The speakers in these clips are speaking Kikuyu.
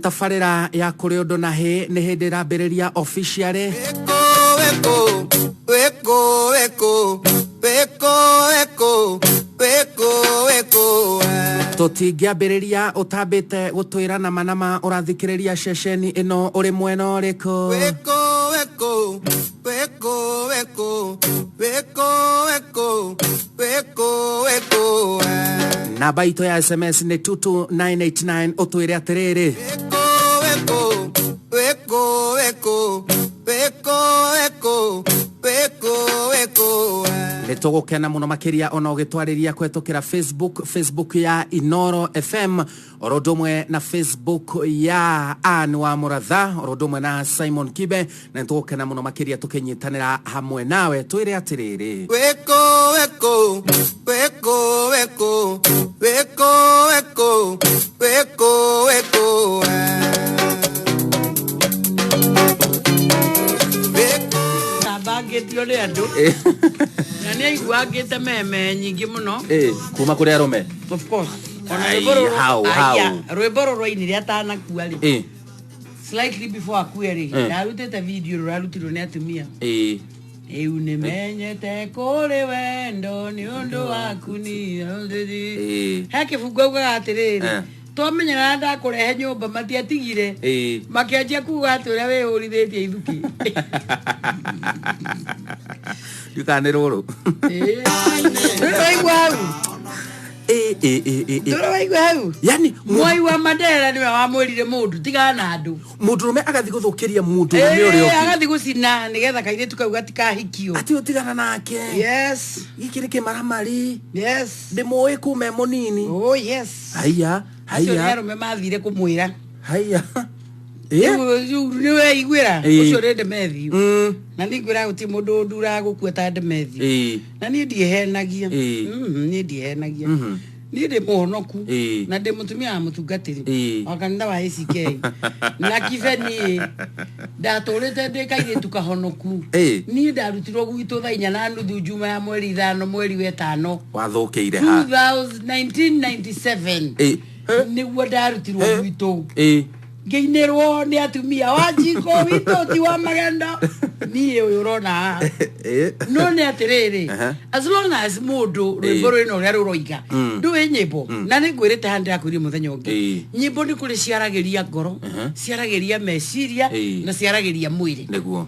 Tabarĩra ya kũrĩ ũndũ na hĩ nĩ hĩndĩ ĩrambĩrĩria officially. Eko, eko, eko, eko, eko, eko, eko, Tũtingĩambĩrĩria ũtambĩte gũtwĩra nama nama ũrathikĩrĩria ceceni ĩno ũrĩ mwena ũrĩkũ. Eko, eko, eko, eko, eko, eko, eko, eko, Namba itũ ya SMS nĩ 22989 ũtwĩre atĩrĩrĩ. Eko, eko, eko, eko, eko, eko, eko, eko, Nĩ tũgũkena mũno makĩria ona ũgĩtwarĩria kũhetũkĩra Facebook, Facebook ya Inoro FM oro ũndũ ũmwe na Facebook ya Ann wa Mũratha oro ũndũ ũmwe na Simon Kibe, na nĩ tũgũkena mũno makĩria tũkĩnyitanĩra hamwe nawe. Twĩre atĩrĩrĩ. Eko, eko, eko, eko, eko, eko, eko, eko, eko. Tambangĩtio nĩ andũ na nĩ aiguangĩte meme nyingĩ mũno. Kuma kũrĩ arũme. Of course, ona Ai, rwĩmbo rũrũ how? Aya, rwĩmbo rũrũ rwainire atanakua rĩ, slightly before akue rĩ, ndarutĩte video rũrarutirwo nĩ atumia. Rĩu nĩmenyete kũrĩ wendo nĩ ũndũ waku ni he kĩbungo augaga atĩrĩrĩ, twamenyana ndakũrehe nyũmba matiatigire, makĩanjia kuga atĩ ũrĩa wĩhũrithĩtie ithuki. Ndiũĩ nĩ rũrũ. Ndũraigua hau? Ndũraigua hau? Yani Mwai wa Mandela nĩwe wamwĩrire mũndũ tigana na andũ. Mũndũrũme agathiĩ gũthũkĩria mũndũrũme ũrĩa ũngĩ. Agathiĩ gũcina nĩgetha kairĩtu kau gatikahikio. Atĩ ũtigana nake. Yes. Gĩkĩ nĩ kĩmaramari. Yes. Ndĩmũĩ kuma e mũnini. Oh yes. Haiya. Acio nĩ Haiya. arũme mathire kũmwĩra. Haiya. Rĩu nĩ weiguĩra ũcio nĩ Demethiũ. Na niĩ ngwĩra gũtirĩ mũndũ ũnduraga gũkua ta Demethiũ. Na niĩ ndiĩhenagia. Niĩ ndiĩhenagia. Niĩ ndĩ mũhonoku na ndĩ mũtumia wa mũtungatĩri wa kanitha wa ACK na kibe. Niĩ ndatũrĩte ndĩ kairĩtu kahonoku. Niĩ ndarutirwo gwitũ thaa 4:30 njuma ya mweri 5 mweri wa ĩtano. Wathũkĩire ha? 1997. Nĩguo ndarutirwo gwitũ, ngĩinĩrwo nĩ atumia wa njiko witũ ti wa magendo. Niĩ ũyũ ũrona haha, no nĩ atĩrĩrĩ, as long as mũndũ rwĩmbo rwĩna ũrĩa rũroiga, ndũĩ nyĩmbo, na nĩ ngwĩrĩte haha, ndĩrakwĩrie mũthenya ũngĩ, nyĩmbo nĩ kũrĩ ciaragĩria ngoro, ciaragĩria meciria, na ciaragĩria mwĩrĩ. Nĩguo.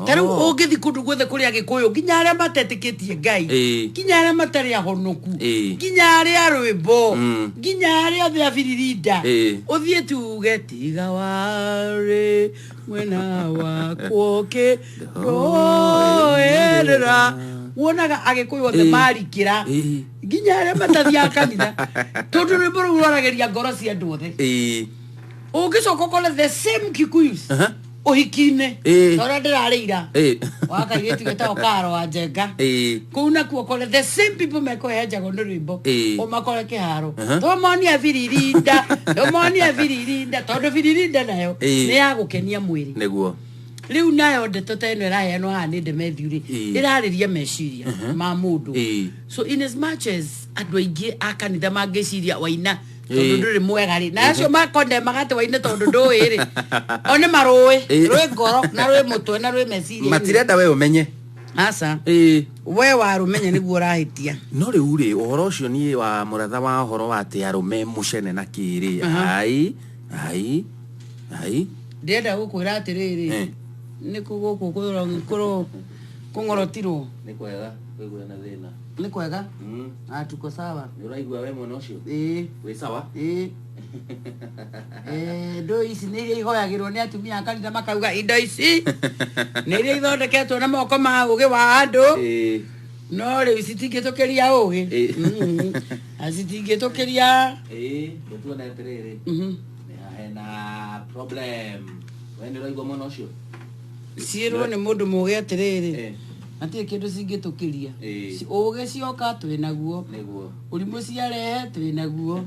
Ta rĩu ũngĩthi kũndũ guothe kũrĩa Gĩkũyũ, nginya arĩa matetĩkĩtie Ngai, nginya arĩa matarĩ ahonoku, nginya arĩa rwĩmbo, nginya arĩa othe a biririnda, ũthiĩ tuge tiga warĩ mwena wakwa ũkĩroerera, wonaga Agĩkũyũ othe marikĩra, nginya arĩa matathiaga kanitha, tondũ rwĩmbo rũu rwaragĩria ngoro cia andũ othe. Ũngĩcoka ũkore the same Kikuyus ũhiki-inĩ, ta ũrĩa ndĩrarĩ ira wa kairĩtu getagwo Karo wa Njenga, kũu nakuo kore the same people mekũhehenjagwo nĩ rwĩmbo, ũmakore kĩharo, tũmonie biririnda, tũmonie biririnda, tondũ biririnda nayo nĩ ya gũkenia mwĩrĩ. Rĩu nayo ndeto ta ĩno ĩraheanwo haha nĩ Demethiũ rĩ, ĩrarĩria meciria ma mũndũ. So in as much as andũ aingĩ a kanitha mangĩciria waina tondũ ndũrĩ mwega rĩ, na acio makondemaga atĩ waine tondũ ndũĩ rĩ, o nĩ marũĩ rwĩ ngoro na rwĩ mũtwe na rwĩ meciria. Matirenda we ũmenye. Aca, we warũmenya nĩguo ũrahĩtia. No rĩu rĩ, ũhoro ũcio niĩ wa mũratha wa ũhoro wa atĩ arũme mũcene na kĩrĩ, ai ai ai. Ndĩrenda gũkwĩra atĩrĩrĩ, nĩ kũ gũkũ kũng'orotirwo? Nĩ kwega, wĩgue na thĩna. Nĩ kwega. Ah, tuko sawa. Nĩ ũraigua we mwena ũcio? Ĩĩ. Wĩ sawa? Ĩĩ. Ndũ ici nĩ iria ihoyagĩrwo nĩ atumia a kanitha, makauga indo ici nĩ iria ithondeketwo na moko ma ũgĩ wa andũ, no rĩu citingĩtũkĩria ũgĩ. Na citingĩtũkĩria. Tuone atĩrĩrĩ, nĩ hena problem, we nĩ ũraigua mwena ũcio? Ciĩrwo nĩ mũndũ mũgĩ atĩrĩrĩ, Matirĩ kĩndũ cingĩtũkĩria. Ĩĩ. Ũgĩ cioka twĩ naguo. Nĩguo. Ũrimũ ciarehe twĩ naguo.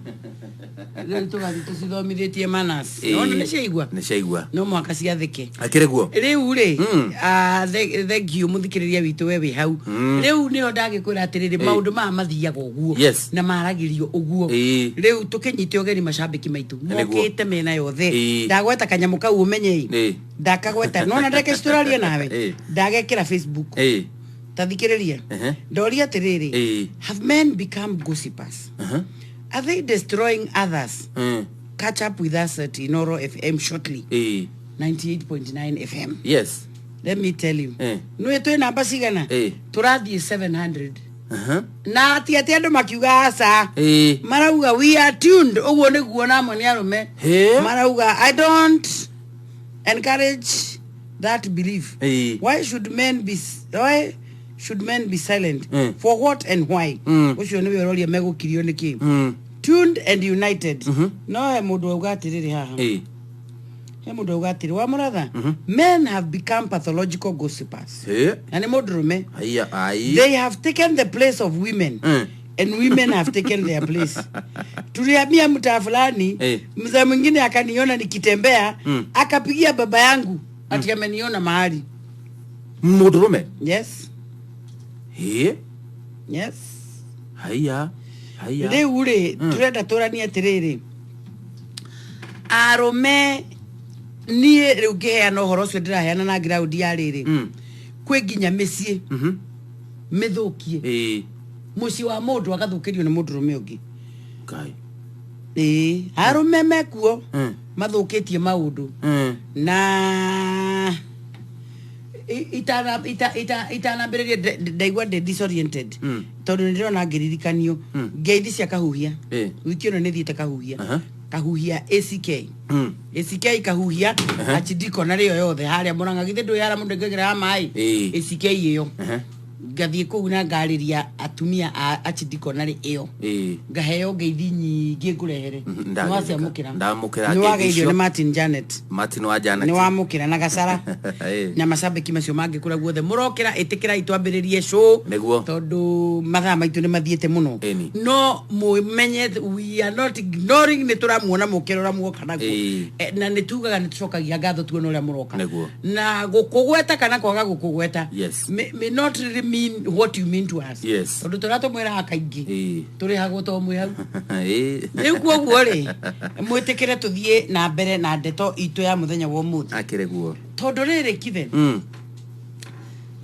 Rĩu tũgathiĩ tũcithomithĩtie manners. Ĩĩ. Nona nĩ ciaigua? Nĩ ciaigua. No mũhaka ciathĩke. Akĩrĩ guo. Rĩu rĩ, Mm. Thank you mũthikĩrĩria witũ we wĩ hau. Mm. Rĩu nĩho ndagĩkwĩra atĩrĩrĩ, Ĩĩ. maũndũ maya mathiaga ũguo Yes. na maragĩrio ũguo. Ĩĩ. Rĩu tũkĩnyite ũgeni macambĩki maitũ Nĩguo. mokĩte mĩena yothe. Ĩĩ. Ndagweta kanyamũ kau ũmenye. Ĩĩ. Ndakagweta nona ndeke citũrarie nawe. Ĩĩ. Ndagekĩra Facebook. Ĩĩ. Tathikĩrĩria. Ehe. Ndoria atĩrĩrĩ, Ĩĩ. have men become gossipers? Aha. Are they destroying others? Mm. Catch up with us at Inoro FM shortly. Ĩĩ. 98.9 FM. Yes. Let me tell you. Eh. Nĩ twĩ namba cigana? Eh. Tũrathiĩ 700. Aha. Na ti atĩ andũ makiuga aca. Ĩĩ. Marauga we are tuned. Ũguo nĩguo namwe nĩ arũme. Hĩ. Marauga I don't encourage that belief. Ĩĩ. Why should men be silent? Mm. For what and why? Mm. Ũcio nĩwe ũroria megũkirio nĩkĩ? Mm. Tuned and united. Mhm. No he mũndũ auga atĩrĩrĩ haha. Ĩĩ. He mũndũ auga atĩrĩ wa mũratha, men have become pathological gossipers. Hĩ. Na nĩ mũndũrũme. Haiya ai. They have taken the place of women. Mm. And women have taken their place. Tulihamia mtaa fulani, Eh. mzee mwingine akaniona nikitembea, Mm. akapigia baba yangu ati ameniona mahali. Mũndũrũme. Yes. Hĩ. Yes. Haiya. Haiya. Rĩu rĩ, tũrenda tũranie atĩrĩrĩ, arũme, niĩ rĩu ngĩheana ũhoro ũcio ndĩraheana na ground ya rĩrĩ, Mm. kwĩ nginya mĩciĩ Mhm. mĩthũkie. Ĩĩ. Mũciĩ wa mũndũ agathũkĩrio nĩ mũndũrũme ũngĩ. Ngai. Ĩĩ, arũme mekuo Mm. mathũkĩtie maũndũ. Mm. Na itanambĩrĩria ndaigua ndĩ disoriented, Mm. tondũ nĩ ndĩrona ngĩririkanio Mm. ngeithi cia Kahuhia. Ĩĩ. Wiki ĩno nĩ thiĩte Kahuhia. Aha. Kahuhia ACK. Mm. ACK Kahuhia achidiko na rĩo yothe harĩa Mũrang'a, githĩ ndũĩ harĩa mũndũ aingagĩra maĩ? Ĩĩ. ACK ĩyo. Aha. Ngathiĩ kũu na ngarĩria atumia a achidikonarĩ ĩyo. Ĩĩ. Ngaheo ngeithi nyingĩ ngũrehere. Mhm, Nĩ ndagĩtheka. waciamũkĩra? Ndamũkĩra Nĩ ngeithi wageithio icio. nĩ Martin Janet? Martin wa Janet. Nĩ wamũkĩra na gacara? Ĩĩ. Na macambĩki macio mangĩ kũrĩa guothe mũrokĩra, ĩtĩkĩrai twambĩrĩrie show, Nĩguo. tondũ mathaa maitũ nĩ mathiĩte mũno. Ĩni. No mũmenye we are not ignoring, nĩ tũramuona mũkĩrora muoka naguo. Ĩĩ. Na nĩ tugaga nĩ tũcokagia ngatho tuona ũrĩa mũroka. Nĩguo. Na gũkũgweta kana kwaga gũkũgweta Yes. may not really mean what you mean to us, Yes. tondũ tũrĩa tũmwĩraga kaingĩ, Ĩĩ. tũrĩhagwo to mwĩ hau. Ĩĩ. Rĩu kuoguo rĩ, mwĩtĩkĩre tũthiĩ na mbere na ndeto itũ ya mũthenya wa ũmũthĩ. Akĩrĩ guo. Tondũ rĩrĩ kithe, Mm.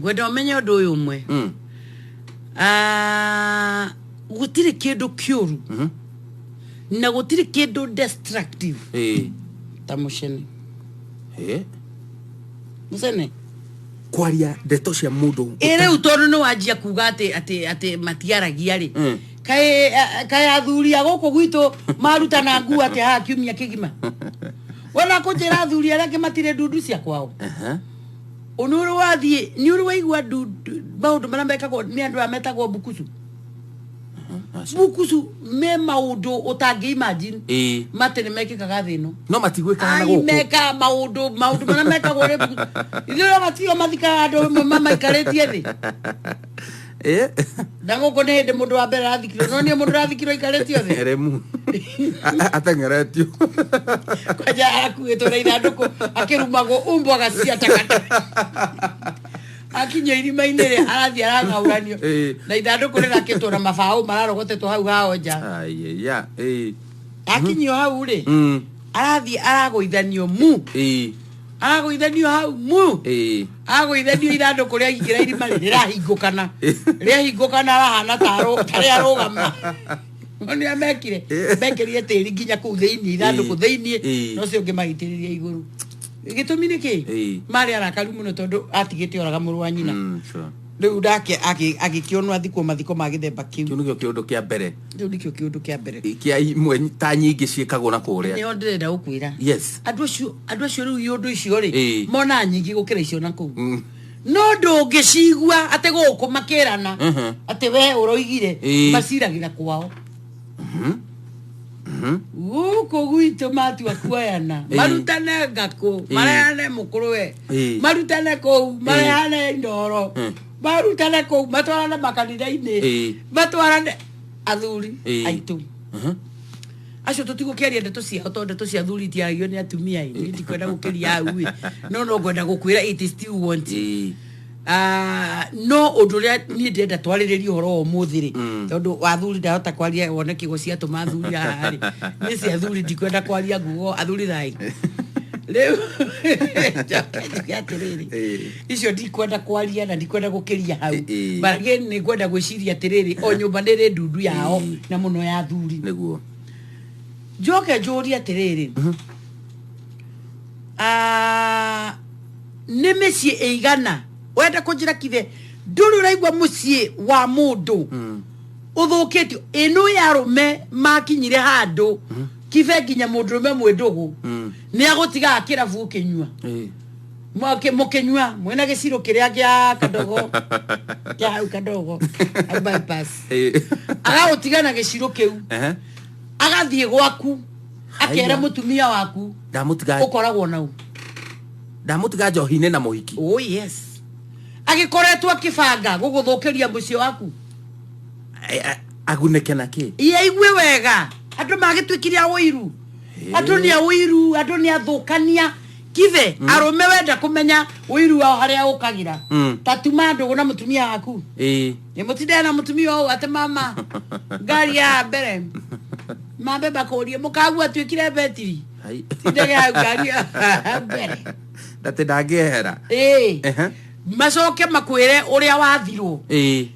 ngwenda ũmenye ũndũ ũyũ ũmwe. Mm. Ah, gũtirĩ kĩndũ kĩũru Mhm. na gũtirĩ kĩndũ destructive Ĩĩ. ta mũcene. Ĩĩ. Mũcene. Kwaria ndeto cia mũndũ. Ĩ rĩu tondũ nĩ wanjia kuga atĩ matiaragia rĩ, Mm. kaĩ athuri a gũkũ gwitũ marutana nguo atĩ haha kiumia kĩgima? Wona kũnjĩra athuri arĩa angĩ matirĩ ndundu cia kwao. Aha. Nĩ ũrĩ wathiĩ, nĩ ũrĩ waigua maũndũ marĩa mekagwo nĩ andũ aya metagwo bukusu? Aca. Bukusu me maũndũ ũtangĩ imagine Ĩĩ. matĩ nĩ mekĩkaga thĩ ĩno. No matiguĩkaga na Ai, gũkũ. meka maũndũ marĩa mekagwo nĩ bukusu, ithuĩ matio mathikaga andũ mamaikarĩtie thĩ. Ĩĩ. Na gũkũ nĩ hĩndĩ mũndũ wa mbere arathikirwo, no nĩ mũndũ arathikirwo aikarĩtio thĩ. Eremu. Ateng'eretio. Kwanja arakuĩtwo na ithandũkũ akĩrumagwo umbo agacia takataka, akinya irima-inĩ rĩ, arathiĩ arang'auranio Ĩĩ. na ithandũkũ rĩrakĩtwo na mabaũ mararogotetwo hau hao nja. Aiya. Ĩĩ. Akinyio hau rĩ, Mm. arathiĩ aragũithanio mu, Ĩĩ. aragũithanio hau mu, Ĩĩ. agũithanio ithandũkũ rĩaingĩra irima rĩ, rĩrahingũkana, rĩahingũkana arahana tarĩ arũgama. Nĩ amekire mekĩrire tĩri nginya kũu thĩinĩ, ithandũkũ thĩinĩ, Ĩĩ. na ũcio ũngĩ magĩitĩrĩria igũrũ. Gĩtũmi nĩ kĩ? Ĩĩ. Marĩ arakaru mũno tondũ atigĩte oraga mũrũ wa nyina. Sure. Rĩu nake agĩkĩonwo athikwo mathiko ma gĩthemba kĩu. Kĩu nĩkĩo kĩũndũ kĩa mbere. Rĩu nĩkĩo kĩũndũ kĩa mbere. Kĩa imwe ta nyingĩ ciĩkagwo na kũrĩa. Nĩho ndĩrenda gũkwĩra. Yes. Andũ acio rĩu iũndũ icio rĩ, Ĩĩ. mona nyingĩ gũkĩra icio na kũu. No ndũngĩcigua atĩ gũkũ makĩrana atĩ we ũroigire. Ĩĩ. Maciragĩra kwao. Gũkũ gwitũ matua kuoyana, Ĩĩ. marutane ngakũ, Ĩĩ. marehane mũkũrwe, Ĩĩ. marutane kũu, marehane ndoro. Marutane kũu, matwarane makanitha-inĩ, matwarane athuri aitũ acio. Tũtigũkĩaria ndeto ciao tondũ ndeto cia athuri itiaragio nĩ atumia. Ĩ niĩ ndikwenda gũkĩria hau ĩ, no ngwenda gũkwĩra it is still want. Ah, no ũndũ ũrĩa niĩ ndĩrenda twarĩrĩrie ũhoro wa ũmũthĩ rĩ, tondũ wa athuri ndahota kwaria, wone kĩgo ciatũma athuri haha rĩ, niĩ cia athuri ndikwenda kwaria, ngugo athuri thai rĩu njoke njuge atĩrĩrĩ, icio ndikwenda kwaria na ndikwenda gũkĩria hau. But again, nĩ ngwenda gwĩciria atĩrĩrĩ, o nyũmba nĩ ĩrĩ ndundu yao, na mũno ya athuri. Njoke njũrie atĩrĩrĩ, ah, nĩ mĩciĩ ĩigana wenda kũnjĩra kithe ndũrĩ ũraigua mũciĩ wa mũndũ ũthũkĩtio ĩno ya arũme makinyire handũ kibe nginya mũndũrũme mwĩ ndũgũ nĩ agũtigaga kĩrabu ũkĩnyua, mũkĩnyua mwĩna gĩcirũ kĩrĩa gĩa kadogo kĩa hau kadogo hau bypass, agagũtiga na gĩcirũ kĩu, agathiĩ gwaku akera Haiya. Mũtumia waku Ndamũtiga. Ũkoragwo nau. Ndamũtiga njohi-inĩ na mũhiki. Oh yes, agĩkoretwo akĩbanga gũgũthũkĩria mũciĩ waku. Agunĩke na kĩ? Iaigue wega, andũ magĩtuĩkire a ũiru, andũ nĩ a ũiru, andũ nĩ athũkania kithe. Arũme wenda kũmenya ũiru wao harĩa ũkagĩra, ta tuma ndũgũ na mũtumia waku, nĩ mũtindane na mũtumia ũũ atĩ mama ngari ya mbere mambe makũrie mũkagu atuĩkire betiri. Hai. Tindage hau ngari ya mbere. Ndatĩ ndangĩehera. Macoke makwĩre ũrĩa wathirwo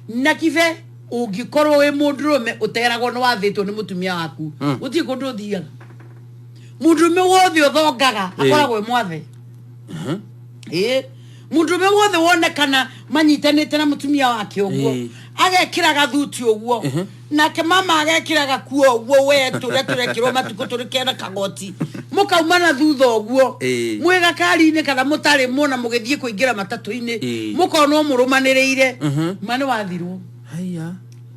na kibe ũngĩkorwo wĩ mũndũrũme ũteragwo nĩ wathĩtwo nĩ mũtumia waku, gũtirĩ kũndũ ũthiaga. Mũndũrũme wothe ũthongaga akoragwo e mwathe. Mũndũrũme wothe wonekana manyitanĩte na mũtumia wake ũguo, agekĩra gathuti ũguo, nake mama agekĩra gakuo ũguo, we tũrĩa tũrekĩrwo matukũ tũrĩ kena kagoti, mũkauma na thutha ũguo, mwĩ gakari-inĩ kana mũtarĩ muona mũgĩthiĩ kũingĩra matatũ-inĩ, mũkonwo mũrũmanĩrĩire, ma nĩ wathirwo. Haiya.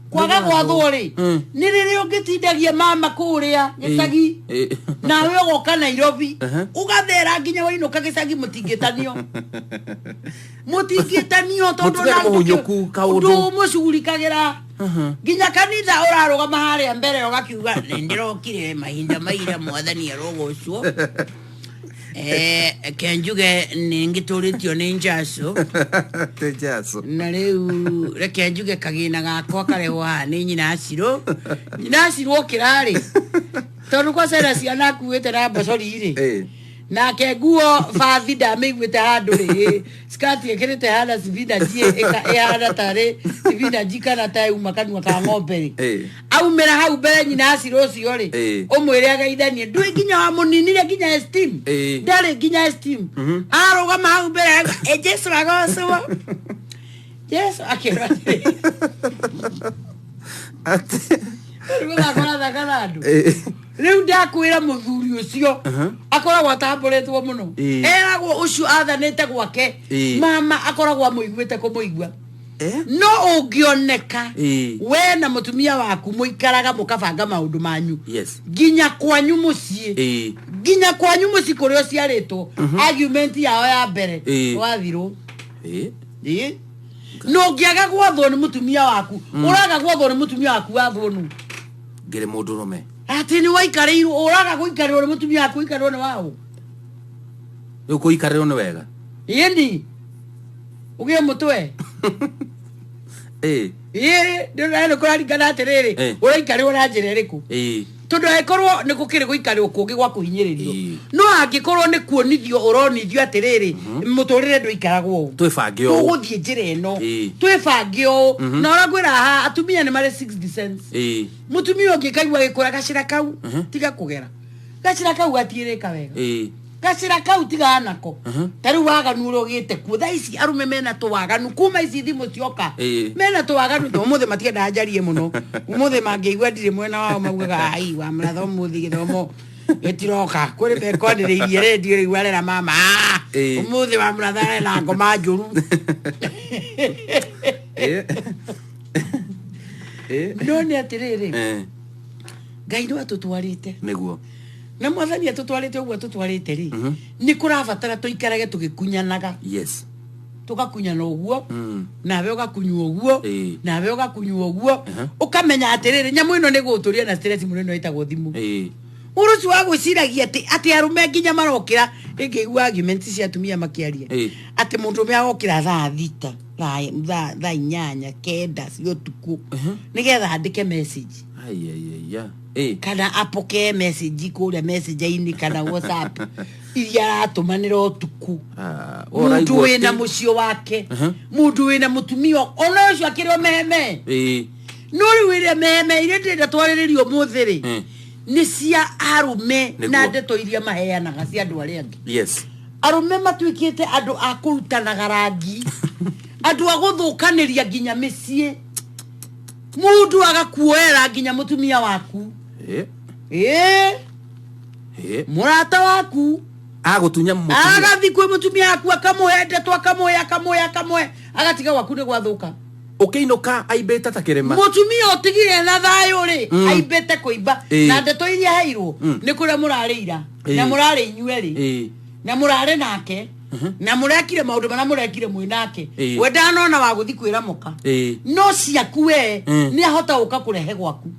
Kwaga gwathwo rĩ, nĩ rĩrĩa ũngĩtindagia mama kũrĩa gĩcagi, nawe ũgoka Nairobi, ũgathera nginya wainũka gĩcagi, mũtingĩtanio, mũtingĩtanio tondũ Mũtigane ona mũhunyũku kaũndũ. Ndũmũcugurikagĩra nginya kanitha ũrarũgama harĩa mbere ũgakiuga nĩ ndĩrokire mahinda maira, mwathani arogocwo. Ke njuge nĩ ngĩtũrĩtio nĩ njaco. Nĩ Jesũ. Na rĩu reke njuge kagĩna gakwa karehwo haha nĩ nyina acirũ, nyina acirũ okĩra rĩ, tondũ kwa cena ciana akuĩte na mbocori rĩ, nake nguo bathi ndamĩiguĩte handũ rĩ, skati ĩkĩrĩte hana spinach, ĩhana tarĩ spinach kana ta yuma kanua ka ng'ombe rĩ, aumĩra hau mbere nyina acirũ ũcio rĩ, ũmwĩre ageithanie, ndũĩ nginya wamũninire nginya esteem, ndarĩ nginya esteem, arũgama hau mbere auga, "Ĩ Jesu agocwo, Jesu akĩra atĩrĩ." Rĩu gũthaka ũrathaka na andũ. Rĩu ndakwĩra mũthuri ũcio akoragwo atambũrĩtwo mũno. Eragwo ũcio athanĩte gwake, mama akoragwo amũiguĩte kũmũigua. No ũngĩoneka we na mũtumia waku mũikaraga mũkabanga maũndũ manyu, nginya kwanyu mũciĩ, nginya kwanyu mũciĩ kũrĩa ũciarĩtwo, argument yao ya mbere, wathirwo. Na ũngĩaga gwathwo nĩ mũtumia waku, ũraga gwathwo nĩ mũtumia waku, wathwo nũ? Ngĩrĩ mũndũrũme. Atĩ nĩ waikarĩirwo, ũraga gũikarĩrwo nĩ mũtumia waku, ũikarĩrwo nĩ waũ? Rĩu kũikarĩrwo nĩ wega. Ĩni ũgĩe mũtwe. Ĩĩ, nĩ kũraringana atĩrĩrĩ, ũraikarĩrwo na njĩra ĩrĩkũ? Tondũ angĩkorwo nĩ gũkĩrĩ gũikarĩrwo kũngĩ gwa kũhinyĩrĩrio, no angĩkorwo nĩ kuonithio ũronithio atĩrĩrĩ, mũtũrĩre ndũikaragwo ũũ, Twĩbange ũũ. Tũgũthiĩ njĩra ĩno, twĩbange ũũ, na ũrĩa ngwĩra haha, atumia nĩ marĩ sixth sense. Mũtumia ũngĩ kaigua gĩkũra gacĩra kau, tiga kũgera gacĩra kau, gatiĩrĩka wega, gacĩra kau tigana nako. Ta rĩu waganu ũrĩa ũgĩte kuo thaa ici, arũme mena tũwaganu kuma ici thimũ cioka, mena tũwaganu to ũmũthĩ matiendaga njarie mũno. Ũmũthĩ mangĩigua ndirĩ mwena wao maugaga, ai wa mũratha, ũmũthĩ gĩthomo gĩtiroka kũrĩ mekwanĩrĩirie rendio rĩu arera mama. "Ah, ũmũthĩ wa mũratha arena ngoma njũru." No nĩ atĩrĩrĩ, Ngai nĩ atũtwarĩte na mwathani atũtwarĩte ũguo atũtwarĩte rĩ, nĩ kũrabatara tũikarage tũgĩkunyanaga. Tũgakunyana ũguo, nawe ũgakunyua ũguo, nawe ũgakunyua ũguo, ũkamenya atĩrĩrĩ, nyamũ ĩno nĩ gũtũria na stress mũno, ĩno ĩtagwo thimũ. Ũhoro ũcio wa gwĩciragia atĩ arũme nginya marokĩra, ĩngĩigua argument cia atumia makĩaria, atĩ mũndũrũme agokĩra thaa 6, thaa 8, 9 cia ũtukũ, nĩgetha andĩke message Ai, ai, ai, ai. Kana apokee message kũrĩa messenger-inĩ kana WhatsApp iria aratũmanĩra ũtukũ. Ah, Mũndũ ũraigua wĩna mũciĩ wake, mũndũ wĩna mũtumia, ona ũcio akĩrĩ o meheme. No rĩu ĩrĩa meheme iria ndĩrenda twarĩrĩrio ũmũthĩ rĩ, nĩ cia arũme na ndeto iria maheanaga cia andũ arĩa angĩ. Arũme matuĩkĩte andũ a kũrutanaga rangi, andũ a gũthũkanĩria nginya mĩciĩ, mũndũ agakuoera nginya mũtumia waku, ĩĩ, mũrata waku. Agũtunya mũtumia. Agathi kwĩ mũtumia waku, akamũhe ndeto, akamũhe, akamũhe, akamũhe, agatiga gwaku nĩ gwathũka. Ũkĩinũka aimbĩte ta kĩrĩma. Mũtumia ũtigire na thayũ rĩ, aimbĩte kũimba na ndeto iria heirwo nĩ kũrĩa mũrarĩ ira na mũrarĩ inyuerĩ na mũrarĩ nake na mũrekire maũndũ marĩa mũrekire mwĩ nake. We ndanona wa gũthi kwĩra mũka, no ciaku we nĩ ahota gũka kũrehe gwaku.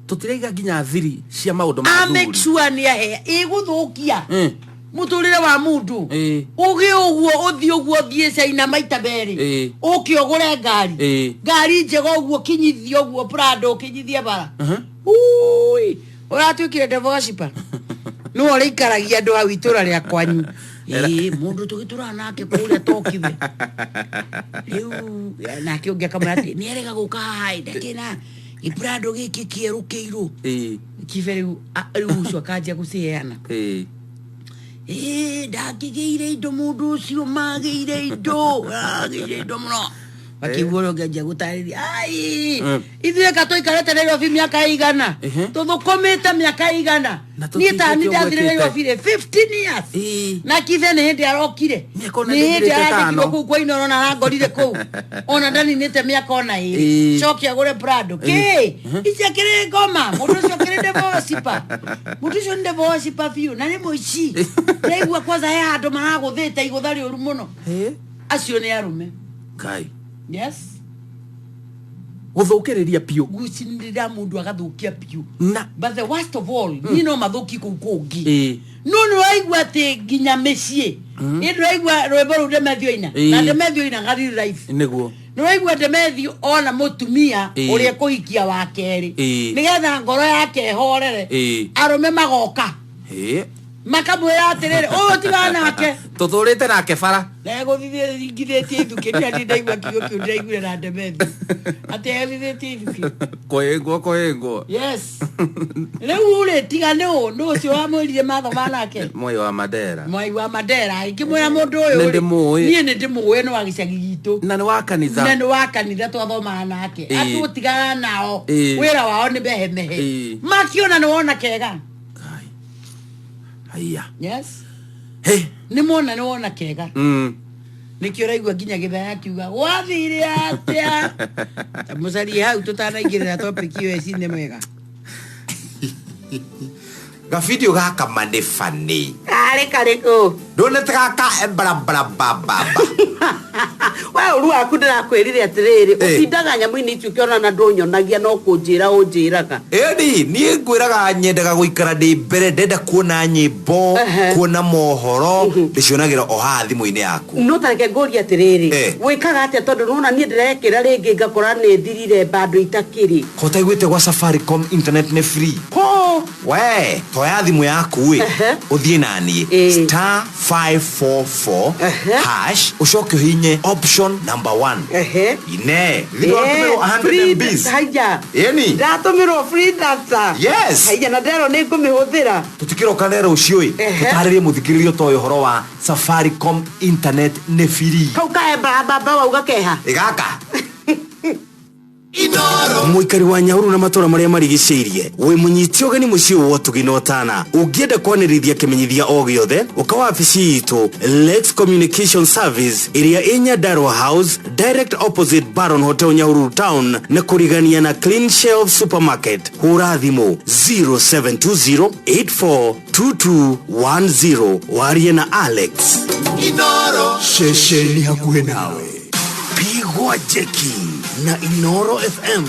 Tũtiraiga nginya thiri cia maũndũ ma A make thuri. sure nĩ ahe ĩgũthũkia mũtũrĩre wa mũndũ. Ũgĩ ũguo ũthiĩ ũguo, ũthiĩ China maita merĩ, ũke ũgũre ngari, ngari njega ũguo, kinyithie ũguo Prado, ũkinyithie bara. Ui, ũratuĩkire devil worshiper, nĩwe ũrĩikaragia andũ hau itũra rĩa kwanyu. Ĩĩ, mũndũ tũgĩtũraga nake kũrĩa tokiwe rĩu, nake ũngĩ akamwĩra atĩ nĩ erega gũka haha ĩ, ndakĩna gĩprado gĩkĩ kĩerũ kĩirũ. Kibe rĩu rĩu ũcio akanjia gũciheana. Ĩĩ, ndangĩgĩire indo, mũndũ ũcio magĩire indo, agĩire indo mũno, makĩigua ũrĩa ũngĩ anjia gũtarĩria, ai, ithuĩ ka tũikarĩte Nairobi mĩaka ĩigana, tũthũkũmĩte mĩaka ĩigana. Na Niĩ ta ni tũtiĩkĩte ũguo ndathire ĩkĩte. Nairobi rĩ, 15 years. Na kibe nĩ hĩndĩ arokire, Mĩaka ona nĩ hĩndĩ ndĩthirĩte arandĩkirwo tano. kũu kwa Inooro na arangorire kũu, ona ndaninĩte mĩaka ona ĩrĩ, coke agũre Prado kĩ ici, akĩrĩ ngoma. Mũndũ ũcio akĩrĩ devil worshiper, mũndũ ũcio nĩ devil worshiper biũ na nĩ mũici. Ndaigua kwanza he handũ maragũthĩte igũtha rĩũru mũno. Acio nĩ arũme. Ngai. Yes. Gũthũkĩrĩria biũ. Gucinĩrĩra mũndũ agathũkia biũ. Na But the worst of all, niĩ no mathũki kũu kũngĩ, no nĩ waigua atĩ nginya mĩciĩ ĩ, ndũraigua rwĩmbo rũu Demethio ina? Na Demethio ina real life. Nĩ waigua Demethio ona mũtumia ũrĩa kũhikia wa kerĩ, nĩgetha ngoro yake ĩhorere, arũme magoka makamwĩra atĩrĩrĩ, ũyũ tigana nake. Tũtũrĩte nake bara. Negũthingithĩtie ithukĩ ndia ndaigua kiugo kĩu ndĩraiguire na Demethio atĩ egũthithĩtie ithukĩ. Kũhĩngwo, kũhĩngwo. Yes, rĩu rĩ, tiga nĩ ũ, nĩ ũcio wamwĩrire mathoma nake. Moi wa Mandera. Mwai wa Mandera ngĩmwĩra mũndũ ũyũ Nĩ rĩ, ndĩmũĩ. Niĩ nĩ ndĩmũĩ, nĩ wa gĩcagi gitũ. Na nĩ wa kanitha. Na nĩ wa kanitha, twathomaga nake. Andũ tigana nao. Wĩra wao nĩ mehemehe. Makiona nĩ wona kega. Ngai. Haiya. Yes. Hey. Nĩ mona nĩ wona kega. Nĩkĩo ũraigua nginya gĩthaya akiuga gwathire atĩa. Ta mũcarie hau tũtanaingĩrĩra topic ĩyo ĩcine mwega. Gabidio gaka ma nĩ funny. Karĩ karĩkũ? Ndonete gaka barabarababa. We ũru waku, ndĩrakwĩrire atĩrĩrĩ, ũtindaga nyamũ-inĩ ici ũkĩona na ndũnyonagia, no kũnjĩra ũnjĩraga. Ĩni niĩ ngwĩraga nyendaga gũikara ndĩ mbere, ndenda kuona nyĩmbo, kuona mohoro, ndĩcionagĩra o haha thimũ-inĩ yaku. No tareke ngũrie atĩrĩrĩ, wĩkaga atĩa? Tondũ nĩwona niĩ ndĩrekĩra rĩngĩ ngakora nĩ thirire, bado itakĩrĩ. Ko ũtaiguĩte gwa Safaricom internet nĩ free? Ho. We toya thimũ yaku ĩ, ũthiĩ na niĩ, *544 hash, ũcoke ũhinye option number 1. Ine githĩ 100 Free MBs. Haya. Ĩni. Ndatũmĩrwo free data. Yes. Haya, na nderwo nĩ ngũmĩhũthĩra. Tũtikĩroka ne rũciũ ĩ, tũtarĩrie mũthikĩrĩrio ta ũyũ ũhoro wa Safaricom internet nĩ free. Kau kae baba wauga keha. Ĩgaka. Mũikari wa Nyahururu na matũra marĩa marigicĩirie, wĩ mũnyiti ũgeni mũciĩ wa ũtugi na ũtana. Ũngĩenda kwanĩrithia kĩmenyithia o gĩothe, ũka wabici itũ Lex Communication Service ĩrĩa ĩ Nyandarua House, direct opposite Baron Hotel, Nyahururu Town, na kũrigania na Clean Shelf Supermarket. Hũra thimũ 0720842210 warie na Alex. Ceceni hakuhĩ nawe. Pigwa jeki na Inoro FM.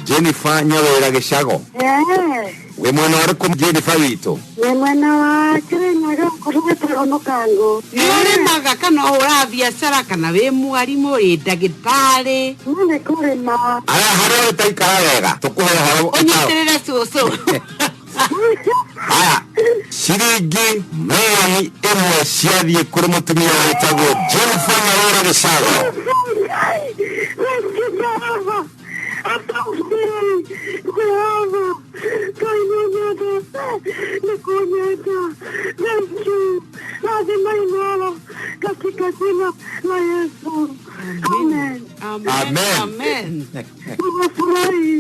Jennifer Nyawera Gĩcago. Eh, Wĩ mwena ũrĩkũ, Jennifer witũ? Nĩ mwena wa Kirinyaga, kũrũgĩtĩrwo Mũkango. Nĩ ũrĩmaga kana ũhũraga biacara kana wĩ mwarimũ, wĩ ndagĩtarĩ? Niĩ nĩ kũrĩma. Aya, harĩa ũtaikara wega tũkũhe ũhoro. Ũnyitĩrĩre cũcũ. Aya, ciringi 1,000,000 ciathiĩ kũrĩ mũtumia wĩtagwo Jennifer Nyawera Gĩcago. Thank you, Jehova. Asante, Jehova. Ngai nĩ nyendete, nĩ kũnyenda. Thank you. Lazima Inoro katika jina la Yesu. Amen. Amen. Amen. Amen. Nimefurahi.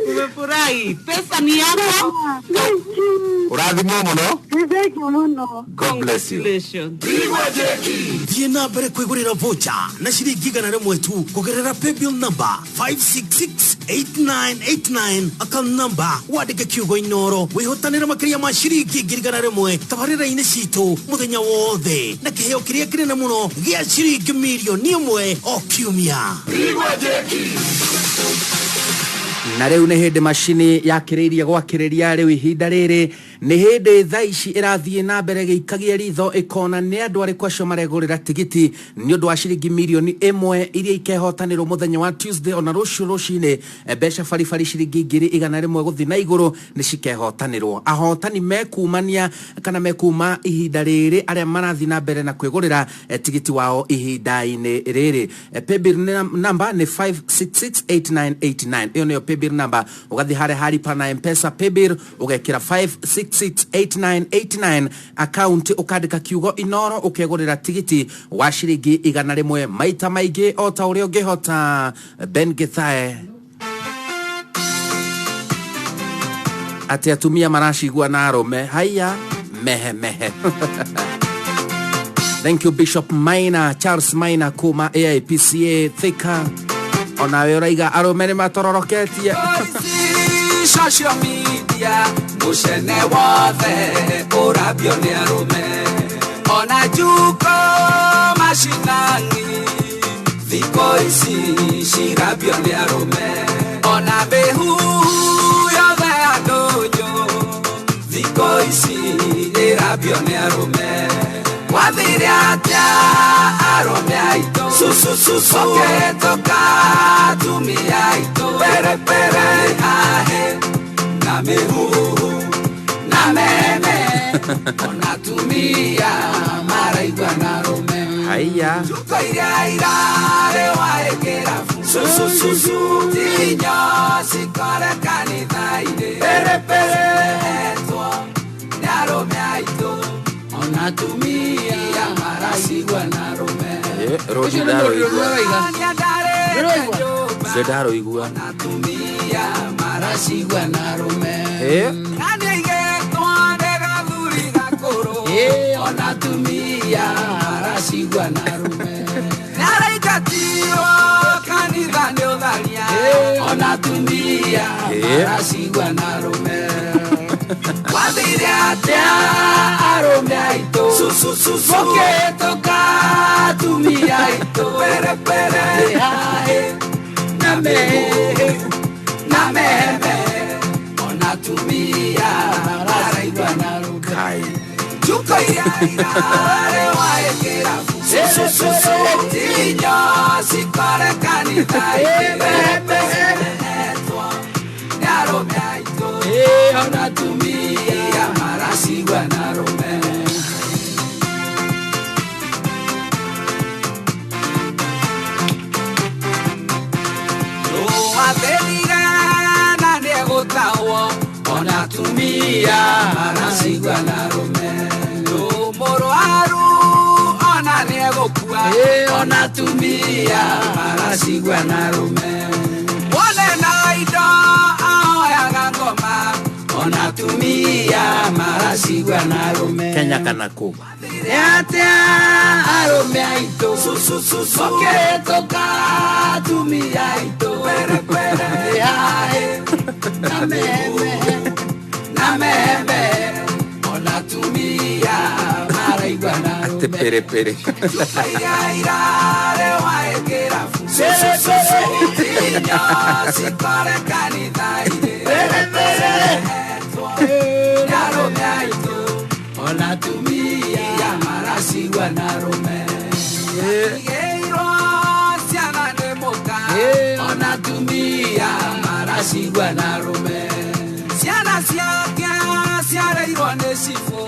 Umefurahi, pesa ni yako. Thank you. Ũrathimwo mũno. Thank you mũno. God bless you. Congratulations. Thiĩ na mbere kwĩgũrĩra voucher na ciringi 100 tu kũgerera paybill number 5668989, account number wandĩke kiugo Inoro, wĩhotanĩre makĩria ma ciringi 100,000 tabarĩra-inĩ citũ mũthenya wothe na kĩheo kĩrĩa kĩnene mũno gĩa ciringi 1,000,000 o kiumia. Na rĩu nĩ hĩndĩ macini yakĩrĩirie gwakĩrĩria. Rĩu ihinda rĩrĩ nĩ hĩndĩ thaa ici ĩrathiĩ na mbere gĩikagia ritho ĩkona nĩ andũ arĩkũ acio maregũrĩra tigiti nĩ ũndũ wa ciringi 1,000,000 iria ikehotanĩrwo mũthenya wa Tuesday, ona rũciũ rũcinĩ. Mbeca baribari ciringi 100,000 gũthiĩ na igũrũ nĩ cikehotanĩrwo. Ahotani mekumania kana mekuma ihinda rĩrĩ arĩa marathiĩ na mbere na kwĩgũrĩra tigiti wao ihinda-inĩ rĩrĩ. Paybill number nĩ 5668989. Ĩyo nĩyo paybill number. Ũgathiĩ harĩa haripa na Mpesa paybill, ũgekĩra 5668989, account ũkandĩka kiugo Inoro, ũkegũrĩra tigiti wa ciringi 100 maita maingĩ o ta ũrĩa ũngĩhota. Ben Githae, atĩ atumia maracigua na arũme haiya mehe mehe. Thank you, Bishop Maina, Charles Maina kuma AIPCA Thika, onawe ũraiga arũme nĩ matororoketie. Social media mucene wothe ũrambio nĩ arũme, ona njuko macinani thikũ ici cirambio nĩ arũme, ona mĩhuhu yothe ya ndũnyũ thikũ ici ĩrambio nĩ arũme. Wathire atĩa arũme aitũ, ũkĩhĩtũka atumia aitũ pere pere ahe na mĩhuhu na meme, ona atumia maraigua na arũme. Haiya. Njuko iria irarĩ warĩ kĩrabu tinyo cikore kanitha-inĩ pere pere etwo nĩ arũme aitũ, ona atumia maracigua na arũme. Rodi Ũcio nĩ mũndũ ũrĩa ũroiga. Ũcio ndaroigua. Atumia maracigua na arũme. Nani aigĩtwo nĩ gathuri gakũrũ, ona atumia maracigua na arũme. Nĩaraingatirwo kanitha nĩ ũtharia, ona atumia maracigua na arũme. Wathire atĩa arũme aitũ, mũkĩhĩtũka atumia aitũ pere pere haĩ na mehe na meme, ona atumia maraigua na arũme. Kai. Njuko iria irarĩ warĩ kĩrabu tinyo cikore kanitha-inĩ etwo nĩ arũme aitũ, ona atumia maracigua na arũme. Wathĩnire na nĩegũtahwo, ona atumia maracigua na arũme. Mũrwaru ona nĩegũkua, ona atumia maracigua na arũme. Atumia maracigua na arũme. Kenya kana kũ? Atia arũme aitũ Ũkĩhĩtũka atumia aitũ Ĩhaĩ na meme na meme ona atumia maraigua na Atĩ arũme pere pere. Iria irare waĩ kĩrabu Inyo cikore kanitha-inĩ Nĩ arũme aitũ ona atumia maracigua na arũme Atigĩirwo ciana nĩ mũka ona atumia maracigua na arũme Ciana ciake ciareirwo nĩ cibũ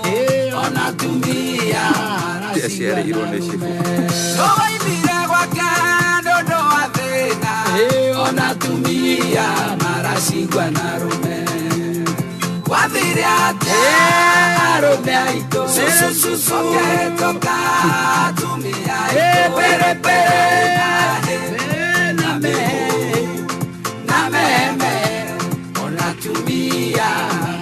ona atumia maracigua Ciareirwo na nĩ cibũ. arũme Tũwaimire gwake nĩ ũndũ wa thĩna ona atumia maracigua na arũme Wathire atĩa arũme aitũ ũkĩhĩtũka atumia aitũ na mehe na meme ona atumia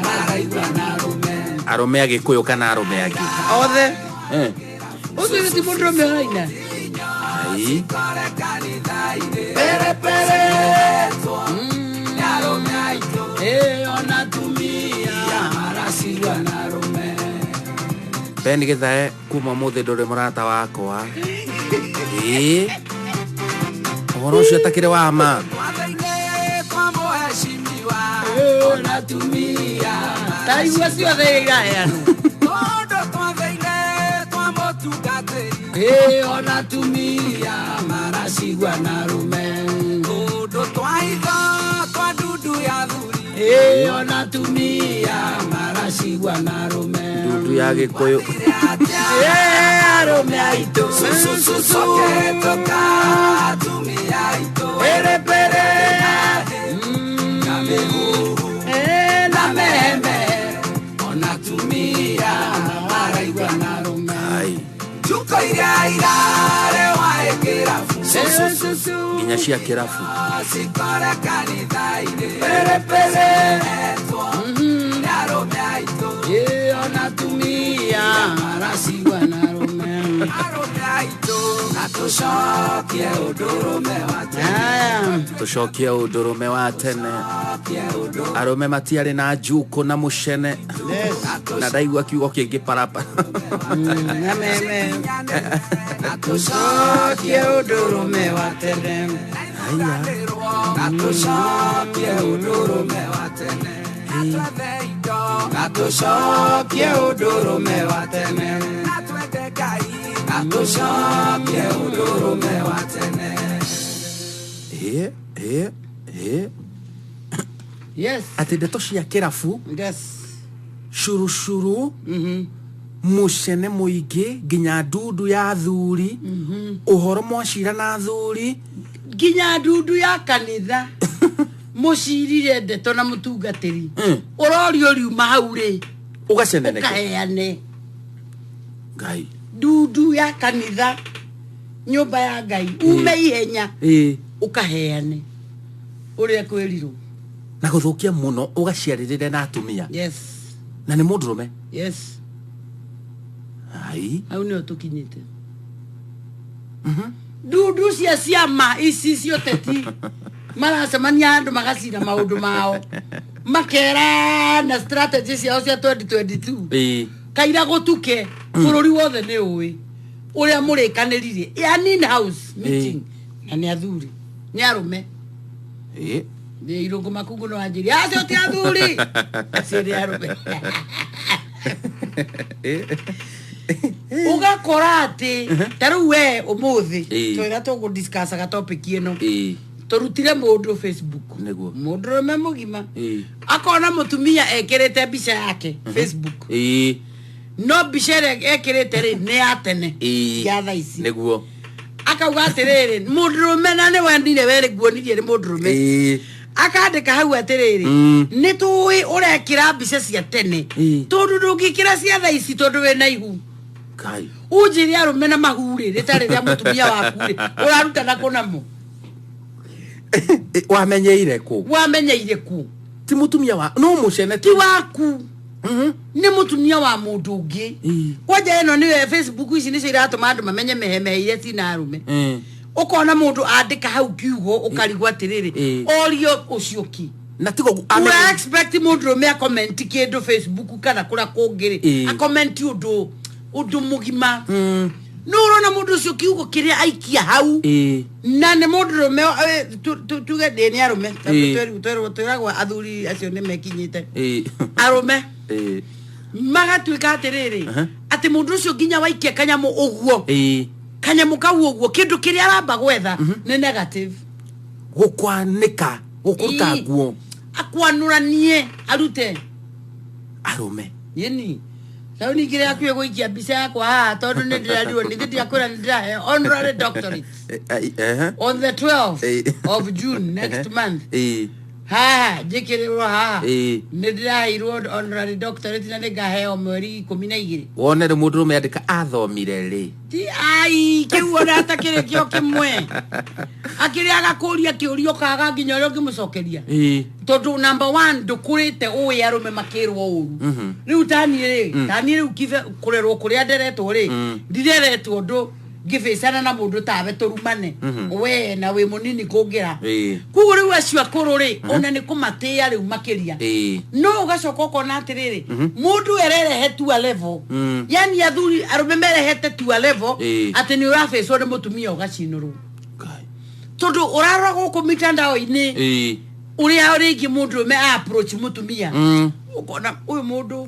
maraigua na arũme Arũme Agĩkũyũ kana arũme angĩ? Othe. Eh. Ũcio ti mũndũrũme ũraina. Ai. Kore kanitha-inĩ pere pere nĩ arũme aitũ ona atumia maracigua na arũme Ben Githae kuma ũmũthĩ ndũrĩ mũrata wakwa. Ĩĩ. Ũhoro ũcio ũtakĩrĩ wa ma. Watho-inĩ kwa mũhecimiwa ona atumia Taigua ciothe iria iraheanwo. tondũ twatho-inĩ twa mũtungatĩri ona atumia maracigua na arũme tondũ twa hitho twa ndundu ya thuri ona atumia maracigua na arũme Ndundu ya Gĩkũyũ. Arũme aitũ ũkĩhĩtũka atumia aitũ pere pere na mĩhuhu na meme ona atumia maraigua na arũme Ai. Njuko iria irare waĩ kĩrabu Nginya cia kĩrabu. cikore kanitha-inĩ pere pere nĩ arũme aitũ Ona atumia maracigua na arũme. arũme aitũ na tũcokie ũndũrũme wa tene Aya. Tũcokie ũndũrũme wa tene. Arũme matiarĩ na njukũ na mũcene. Na ndaigua kiugo kĩngĩ parapara. Na meme. na tũcokie Cokie ũndũrũme wa tene. Aya. na tũcokie ũndũrũme wa tene na twethe indo na tũcokie ũndũrũme wa tene na twende Ngai na tũcokie ũndũrũme wa tene Ĩĩ, ĩĩ, ĩĩ. Yes. Atĩ ndeto cia kĩrabu Yes. curucuru mũcene mũingĩ nginya ndundu ya athuri ũhoro mwacira na athuri Nginya ndundu ya kanitha mũcirire ndeto na mũtungatĩri ũrorio riuma hau rĩ ũgaceneneke ũkaheane Ngai ndundu ya kanitha nyũmba ya Ngai ume ihenya ĩĩ ũkaheane ũrĩa kwĩrirwo. Na gũthũkia mũno ũgaciarĩrĩre na atumia. Yes. Na nĩ mũndũrũme. Yes. Ai. Hau nĩho tũkinyĩte. Ndundu cia ciama ici cia ũteti maracemania andũ magacira maũndũ mao makera na strategy ciao cia 2022 Ĩĩ. kaira gũtuke bũrũri wothe nĩ ũĩ ũrĩa mũrĩkanĩrire yani in house meeting na nĩ athuri nĩ arũme Ĩĩ. nĩ irũngũ makungu no anjĩria acio ti athuri acio nĩ arũme ũgakora atĩ ta rĩu we ũmũthĩ Ĩĩ. twĩra tũgũdiscussaga topic ĩno Ĩĩ. tũrutire mũndũ Facebook Nĩguo. mũndũrũme mũgima Ĩĩ. akona mũtumia ekĩrĩte mbica yake Facebook Ĩĩ. no mbica ĩrĩa ekĩrĩte rĩ nĩ ya tene Ĩĩ. ya thaa ici Nĩguo. akauga atĩrĩrĩ mũndũrũme na nĩ wendire werĩ nguonirie nĩ mũndũrũme Ĩĩ. akandĩka hau atĩrĩrĩ nĩ tũĩ ũrekĩra mbica cia tene Ĩĩ. tondũ ndũngĩkĩra cia thaa ici tondũ wĩna ihu Ngai. unjĩre arũme na mahu rĩ rĩtarĩ rĩa mũtumia waku rĩ ũraruta na kũ namo Wamenyeire kũ? Wamenyeire kũ? Ti mutumia wa no mucene. Ti waku, nĩ mũtumia wa mũndũ ũngĩ. Kwanja ĩno nĩyo Facebook, ici nĩcio iratũma andũ mamenye meheme iria cina arũme. Ũkona mũndũ andĩka hau kiugo, ũkarigwo atĩrĩrĩ, orio ũcio ki. Na tigo. Ura expect mũndũrũme akomenti kĩndũ Facebook kana kũrĩa kũngĩ rĩ, akomenti ũndũ mũgima, no ũrona mũndũ ũcio kiugo kĩrĩa aikia hau na nĩ mũndũrũme, tuge ndĩ nĩ arũme, tondũ twĩragwo athuri acio nĩ mekinyĩte, arũme magatuĩka atĩrĩrĩ, atĩ mũndũ ũcio nginya waikia kanyamũ ũguo, kanyamũ kau ũguo, kĩndũ kĩrĩa aramba gwetha nĩ negative. Gukwanĩka, gũkũruta nguo. Akwanũranie arute. Arũme. Yĩni rĩu ningĩ rĩakuĩ gũikia mbica yakwa haha, tondũ nĩ ndĩrarirwo nĩ ndiakwĩra nĩ ndĩrahe honorary doctorate on the 12th of June next month. Haha njĩkĩrĩrwo haha, nĩ ndĩraheirwo honorary doctorate na nĩ ngaheo mweri 12. Wone rĩ, mũndũ rũme andĩka athomire rĩ? Ti ai kĩu ona atakĩrĩ kĩo kĩmwe, akĩrĩ agakũria kĩũria, ũkaga nginya ũrĩa ũngĩmũcokeria, tondũ number one ndũkũrĩte ũĩ arũme makĩrwo ũru. Rĩu taniĩ rĩ, taniĩ rĩu kibe kũrerwo kũrĩa nderetwo rĩ, ndireretwo ũndũ ngĩbĩcana na mũndũ tawe tũrumane, we na wĩ mũnini kũngĩra. Koguo rĩu acio akũrũ rĩ, ona nĩ kũmatĩĩa rĩu makĩria. No ũgacoka ũkona atĩrĩrĩ, mũndũ ererehe to a level, yani athuri arũme merehete to a level atĩ nĩ ũrabĩcwo nĩ mũtumia ũgacinũrwo. Ngai. Tondũ ũrarora gũkũ mitandao-inĩ, ũrĩa rĩngĩ mũndũrũme a approach mũtumia, ũkona ũyũ mũndũ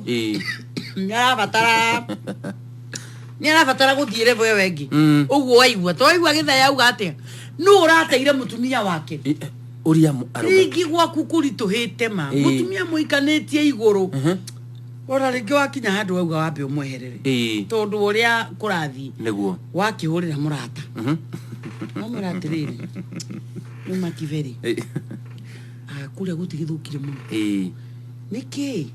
nĩ arabatara gũthiĩ level ĩyo ĩngĩ. Ũguo waigua to waigua gĩthaya auga atĩa, nũ ũrateire mũtumia wake? Ũria arũme. Rĩngĩ gwaku kũritũhĩte ma mũtumia mũikanĩtie igũrũ, ona rĩngĩ wakinya handũ wauga wambe ũmweherere, tondũ ũrĩa kũrathiĩ, wakĩhũrĩra mũrata, wamwĩra atĩrĩrĩ, nĩma kiberi, kũrĩa gũtigĩthũkire mũno. Nĩkĩ?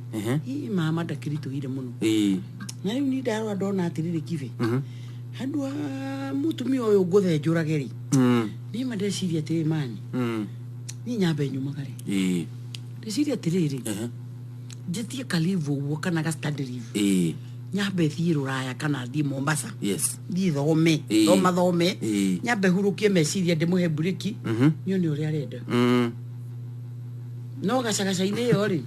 Ii mama ndakĩritũhire mũno. Na rĩu ni ndarora ndona atĩrĩrĩ, kibe, handũ ha mũtumia ũyũ ngũthenjũrage rĩ, nĩma ndeciria atĩrĩ, mani, niĩ nyambe nyumagare. Ndeciria atĩrĩrĩ, njĩtie kalivu ũguo kana ga study leave, nyambe thiĩ Rũraya kana thiĩ Mombasa, thiĩ thome, thoma thome, nyambe hurũkie meciria, ndĩmũhe mburĩki, nyone ũrĩa arenda. No gacagaca-inĩ ĩyo rĩ,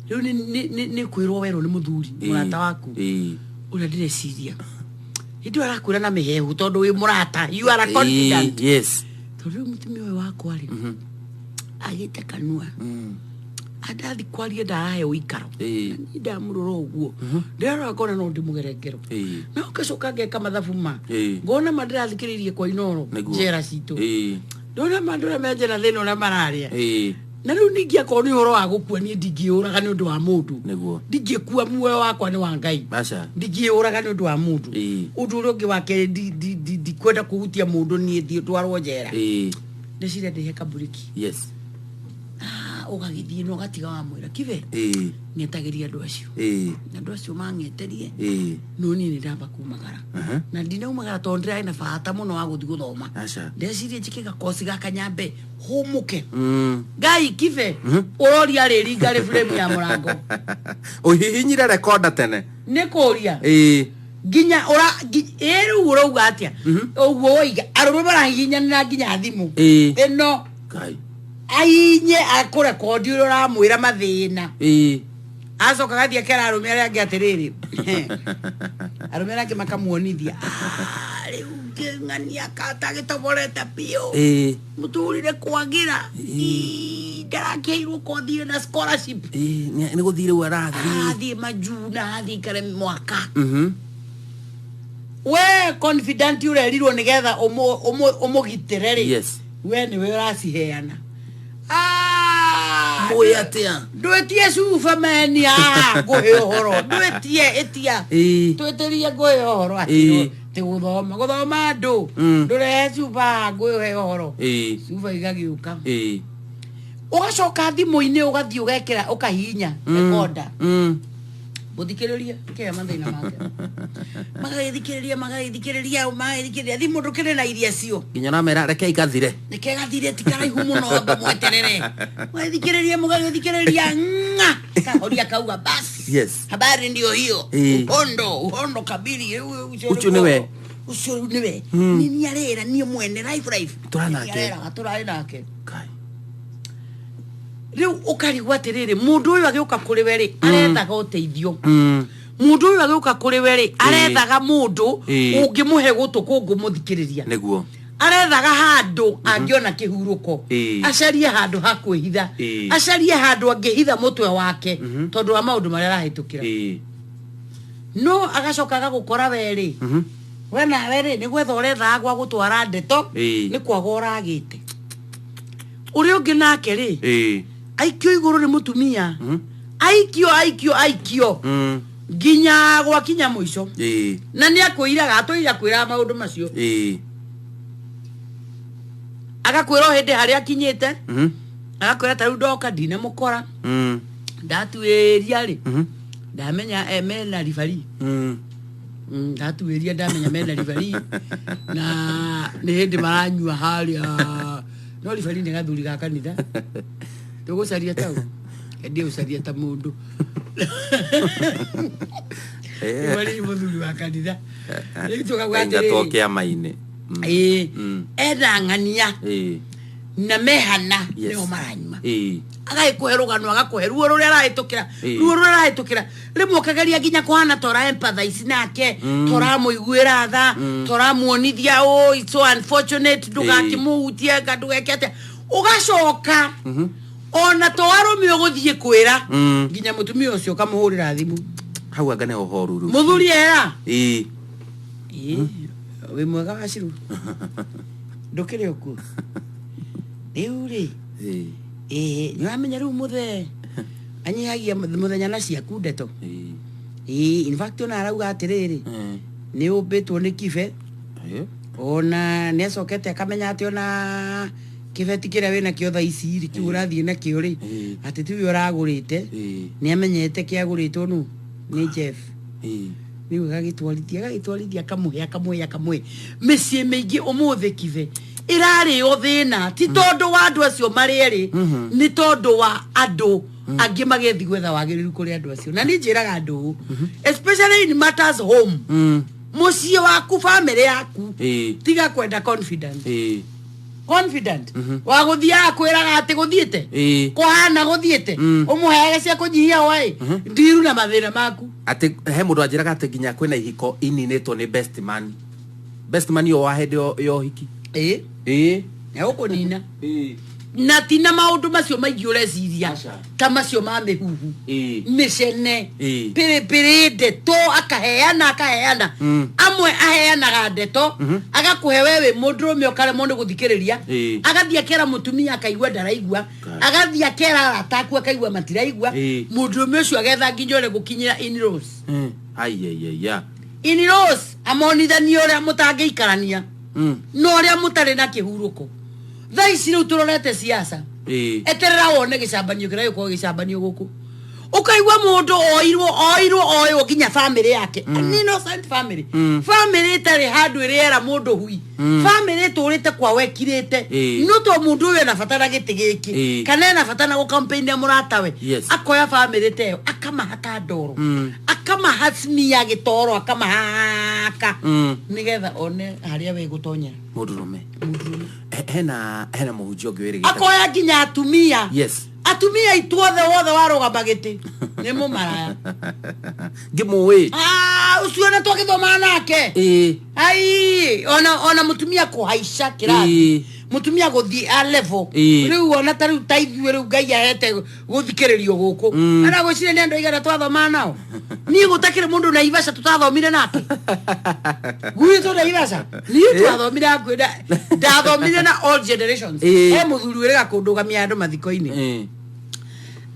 rĩu nĩ kwĩrwo werwo nĩ mũthuri mũrata waku ũrĩa ndĩreciria, hĩndĩ ĩyo arakwĩra na mĩhehu, tondũ wĩ mũrata, you are a confidant. Tondũ rĩu mũtumia ũyũ wakwa rĩ, agĩte kanua, andathi kwaria, ndarahe ũikaro. Na niĩ ndamũrora ũguo, ndĩrarora ngona no ndĩmũgere ngero. Na ũgacoka ngeka mathabu ma, ngona ma ndĩrathikĩrĩirie kwa Inoro, njera citũ, ndona ma andũ arĩa me njera thĩna ũrĩa mararĩa. Na rĩu ningĩ akorwo nĩ ũhoro wa gũkua, niĩ ndingĩũraga nĩ ũndũ wa mũndũ. Ndingĩkua, muoyo wakwa nĩ wa Ngai. Aca. Ndingĩũraga nĩ ũndũ wa mũndũ. Ũndũ ũrĩa ũngĩ wa kerĩ, ndikwenda kũhutia mũndũ, niĩ thiĩ ndwarwo njera. Ndeciria ndĩhe kaburiki. Ũgagĩthiĩ na ũgatiga wamwĩra kibe, ng'etagĩria andũ acio, na andũ acio mang'eterie, no niĩ nĩ ndamba kumagara. Na ndinaumagara tondũ ndĩrarĩ na bata mũno wa gũthiĩ gũthoma. Aca. Ndeciria njĩke gakoci gaka nyambe hũmũke. Ngai, kibe, ũroria rĩringa rĩ frame ya mũrango. Ũhihinyire rekonda tene. Nĩ kũria nginya ũra ĩ rĩu ũrauga atĩa ũguo woiga arũme marahihinyanĩra nginya thimũ ĩno? Ngai. Ainye akũrekondi ũrĩa ũramwĩra mathĩna. Acoka gathiĩ akera arũme arĩa angĩ atĩrĩrĩ, arũme arĩa angĩ makamuonithia, "Ah, rĩu ngĩng'ania katagĩtoborete biũ, mũtũrĩre kwagĩra. Ii, ndarakĩheirwo kothire na scholarship." Nĩ gũthiĩ rĩu arathiĩ. Arathiĩ majuu na athiĩ ikare mwaka. We confident ũrerirwo nĩgetha ũmũgitĩre rĩ, we nĩwe ũraciheana. Ah, Mũĩ atĩa? Ndwĩtie cuba meni haha ngũhe ũhoro, ndwĩtie ĩtia, twĩtĩrie ngũhe ũhoro atĩ ti gũthoma gũthoma andũ. Ndũrehe cuba haha ngũhe ũhoro. Cuba igagĩũka. Ũgacoka thimũ-inĩ, ũgathiĩ ũgekĩra, ũkahihinya rekoda. Mũthikĩrĩrie kĩhe mathĩna make. Magagĩthikĩrĩria, magagĩthikĩrĩria, magagĩthikĩrĩria. Thimũ ndũkĩrĩ na iria cio. Nginya namera reke igathire. Reke gathire, ti karaihu mũno, amba mweterere. Mũgagĩthikĩrĩria, mũgagĩthikĩrĩria, ng'a kahoria kauga bas. Yes. Habari ndio hiyo. Uhondo, uhondo kabili. Ucio nĩwe. Ucio rĩu nĩwe. Ni ni arera niĩ mwene life life. Tũrarĩ nake. Nĩ areraga tũrarĩ nake. Kai. Rĩu ũkarigwo atĩrĩrĩ, mũndũ ũyũ agĩũka kũrĩ we rĩ, arethaga ũteithio. Mũndũ ũyũ agĩũka kũrĩ we rĩ, arethaga mũndũ ũngĩmũhe gũtũ kũngũmũthikĩrĩria. Nĩguo. Arethaga handũ angĩona kĩhurũko. Acarie handũ ha kwĩhitha. Acarie handũ angĩhitha mũtwe wake tondũ wa maũndũ marĩa arahĩtũkĩra. No agacoka agagũkora we rĩ, we nawe rĩ, nĩ gwetha ũrethaga gwa gũtwara ndeto, nĩ kwaga ũragĩte. Ũrĩa ũngĩ nake rĩ, aikio igũrũ nĩ mũtumia, aikio aikio aikio nginya gwakinya mũico. Na nĩ akwĩiraga, atũire akwĩraga maũndũ macio. Agakwĩra o hĩndĩ harĩa akinyĩte, agakwĩra ta rĩu ndoka ndinamũkora, ndatuĩria rĩ, ndamenya mena ribari. Ndatuĩria ndamenya mena ribari na nĩ hĩndĩ maranyua harĩa. No ribari nĩ gathuri ga kanitha. Tũgũcaria tau. Endie gũcaria ta mũndũ. Ribari nĩ mũthuri wa kanitha. Rĩu tũkauga Aingatwo atĩrĩrĩ. kĩama-inĩ. Ena ng'ania na mehana nĩo maranyua. Agagĩkũhe rũgano, agakũhe ruo rũrĩa arahĩtũkĩra, ruo rũrĩa arahĩtũkĩra. Rĩmwe ũkageria nginya kũhana ta ũra empathize nake, ta ũramũiguĩra tha, ta ũramuonithia, oh, it's so unfortunate, ndũgakĩmũhutie, ndũgeke atĩa. Ũgacoka ona to arũme ũgũthiĩ kwĩra, nginya mũtumia ũcio ũkamũhũrĩra thimũ. Hau anga nĩho horu rĩu. Mũthuri era. Wĩ mwega Waciru? Ndũkĩrĩ okuo? Rĩu rĩ, nĩ ũramenya rĩu mũthee anyihagia mũthenya na ciaku ndeto. In fact ona arauga atĩrĩrĩ, nĩ ũmbĩtwo nĩ kibe, ona nĩ acokete akamenya atĩ ona kĩbeti kĩrĩa wĩnakĩo thaa ici rĩ, kĩu ũrathiĩ nakĩo rĩ, atĩ tiwe ũragũrĩte, nĩ amenyete kĩagũrĩtwo nũ? Nĩ Jeff. Rĩu agagĩtwarithia, agagĩtwarithia, akamũhe, akamũhe, akamũhe. Mĩciĩ mĩingĩ ũmũthĩ kibe ĩrarĩo thĩna ti tondũ wa andũ acio marĩ erĩ, nĩ tondũ wa andũ angĩ magĩthiĩ gwetha wagĩrĩru kũrĩ andũ acio. Na niĩ njĩraga andũ ũũ, especially in matters home, mũciĩ waku, family yaku, tiga kwenda confident. Confident wa gũthiaga kwĩraga atĩ gũthiĩte kũhana gũthiĩte, ũmũheage cia kũnyihia hwaĩ ndiru na mathĩna maku. Atĩ he mũndũ anjĩraga atĩ nginya kwĩna ihiko ininĩtwo nĩ best man. Best man yo wa hĩndĩ ya ũhiki. Nĩgũkũnina. Na ti na maũndũ macio maingĩ ũreciria ta macio ma mĩhuhu, mĩcene, pĩrĩpĩrĩ, ndeto akaheana, akaheana. Amwe aheanaga ndeto agakũhe we wĩ mũndũrũme ũkaremwo nĩ gũthikĩrĩria, agathiĩ akera mũtumia akaigua ndaraigua, agathiĩ akera arata aku akaigua matiraigua. Mũndũrũme ũcio agetha nginya ũrĩa gũkinyĩra in-laws. Aiaiaia. In-laws amonithanie ũrĩa mũtangĩikarania na ũrĩa mũtarĩ na kĩhurũko. Thaa ici rĩu tũrorete siasa, eterera wone gĩcambanio kĩrĩa gĩkoragwo gĩcambanio gũkũ. Ũkaigua mũndũ oirwo, oirwo, oirwo nginya family yake. An innocent family, family ĩtarĩ handũ ĩrĩera mũndũ hui, family ĩtũrĩte kwao ĩkirĩte, no to mũndũ ũyũ ena bata na gĩtĩ gĩkĩ, kana ena bata na gũkampainia mũratawe, akoya family ta ĩyo akamahaka ndoro, akamaha smear gĩtoro, akamahaka nĩgetha one harĩa we gũtonyera. Mũndũrũme. Hena mũhunjia ũngĩ wĩrĩgĩte akoya nginya atumia. Yes. Atumia aitũ othe wothe warũgama gĩtĩ nĩ mũmaraya. Ngĩmũĩ. Ũcio na twagĩthomaga nake. Ai, ona mũtumia kũhaica kĩrathi, mũtumia gũthiĩ a level. Rĩu ona ta rĩu ta ithuĩ rĩu Ngai ahete gũthikĩrĩrio gũkũ. Ana gwĩciria nĩ andũ aigana twathomaga nao. Niĩ gũtakĩrĩ mũndũ Naivasha tũtathomire nake. Gwitũ Naivasha niĩ twathomire hakuhĩ ndathomire na all generations. He mũthuri wĩrĩga kũndũgamia andũ mathiko-inĩ.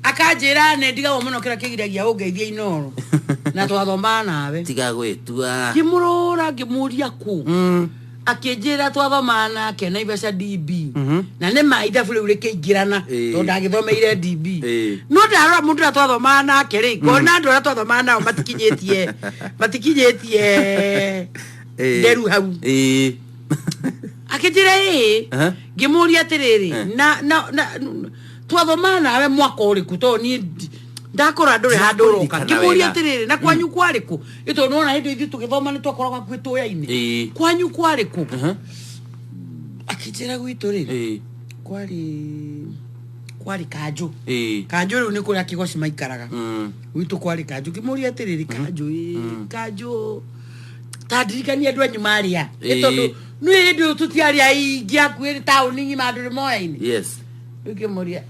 Akanjĩra nĩ ndigagwo mũno kĩrĩa kĩgiragia ũngeithie Inooro na twathomaga nawe. Tiga gwĩtua. Ngĩmũrora ngĩmũria kũ. Akĩnjĩra twathomaga nake Naivasha DB, na nĩ ma ithabu rĩu rĩkĩingĩrana, tondũ ndagĩthomeire DB. No ndarora mũndũ ũrĩa twathomaga nake rĩ, ngona andũ arĩa twathomaga nao matikinyĩtie nderu hau. Akĩnjĩra ĩĩ. Ngĩmũria atĩrĩrĩ, na twathomaga nawe mwaka ũrĩkũ? Tondũ niĩ ndakũra ndũrĩ handũ ũroka. Ndirakuririkana Ngĩmũria wega. atĩrĩrĩ, na kwanyu kwarĩ kũ? Ĩ tondũ nĩwona hĩndĩ ithuĩ tũgĩthoma nĩ twakoragwo hakuhĩ tũya-inĩ. Kwanyu kwarĩ kũ? Akĩnjĩra gwitũ rĩ, kwarĩ kanjũ. Kanjũ rĩu nĩ kũrĩa kĩgoci maikaraga. Gwitũ kwarĩ kanjũ. Ngĩmũria atĩrĩrĩ, kanjũ ĩ kanjũ, ta ndirikania andũ anyu marĩa ĩ, tondũ nĩ hĩndĩ ĩyo tũtiarĩ aingĩ hakuhĩ taũni ng'ima, andũ nĩ moyaine. Rĩu ngĩmũria,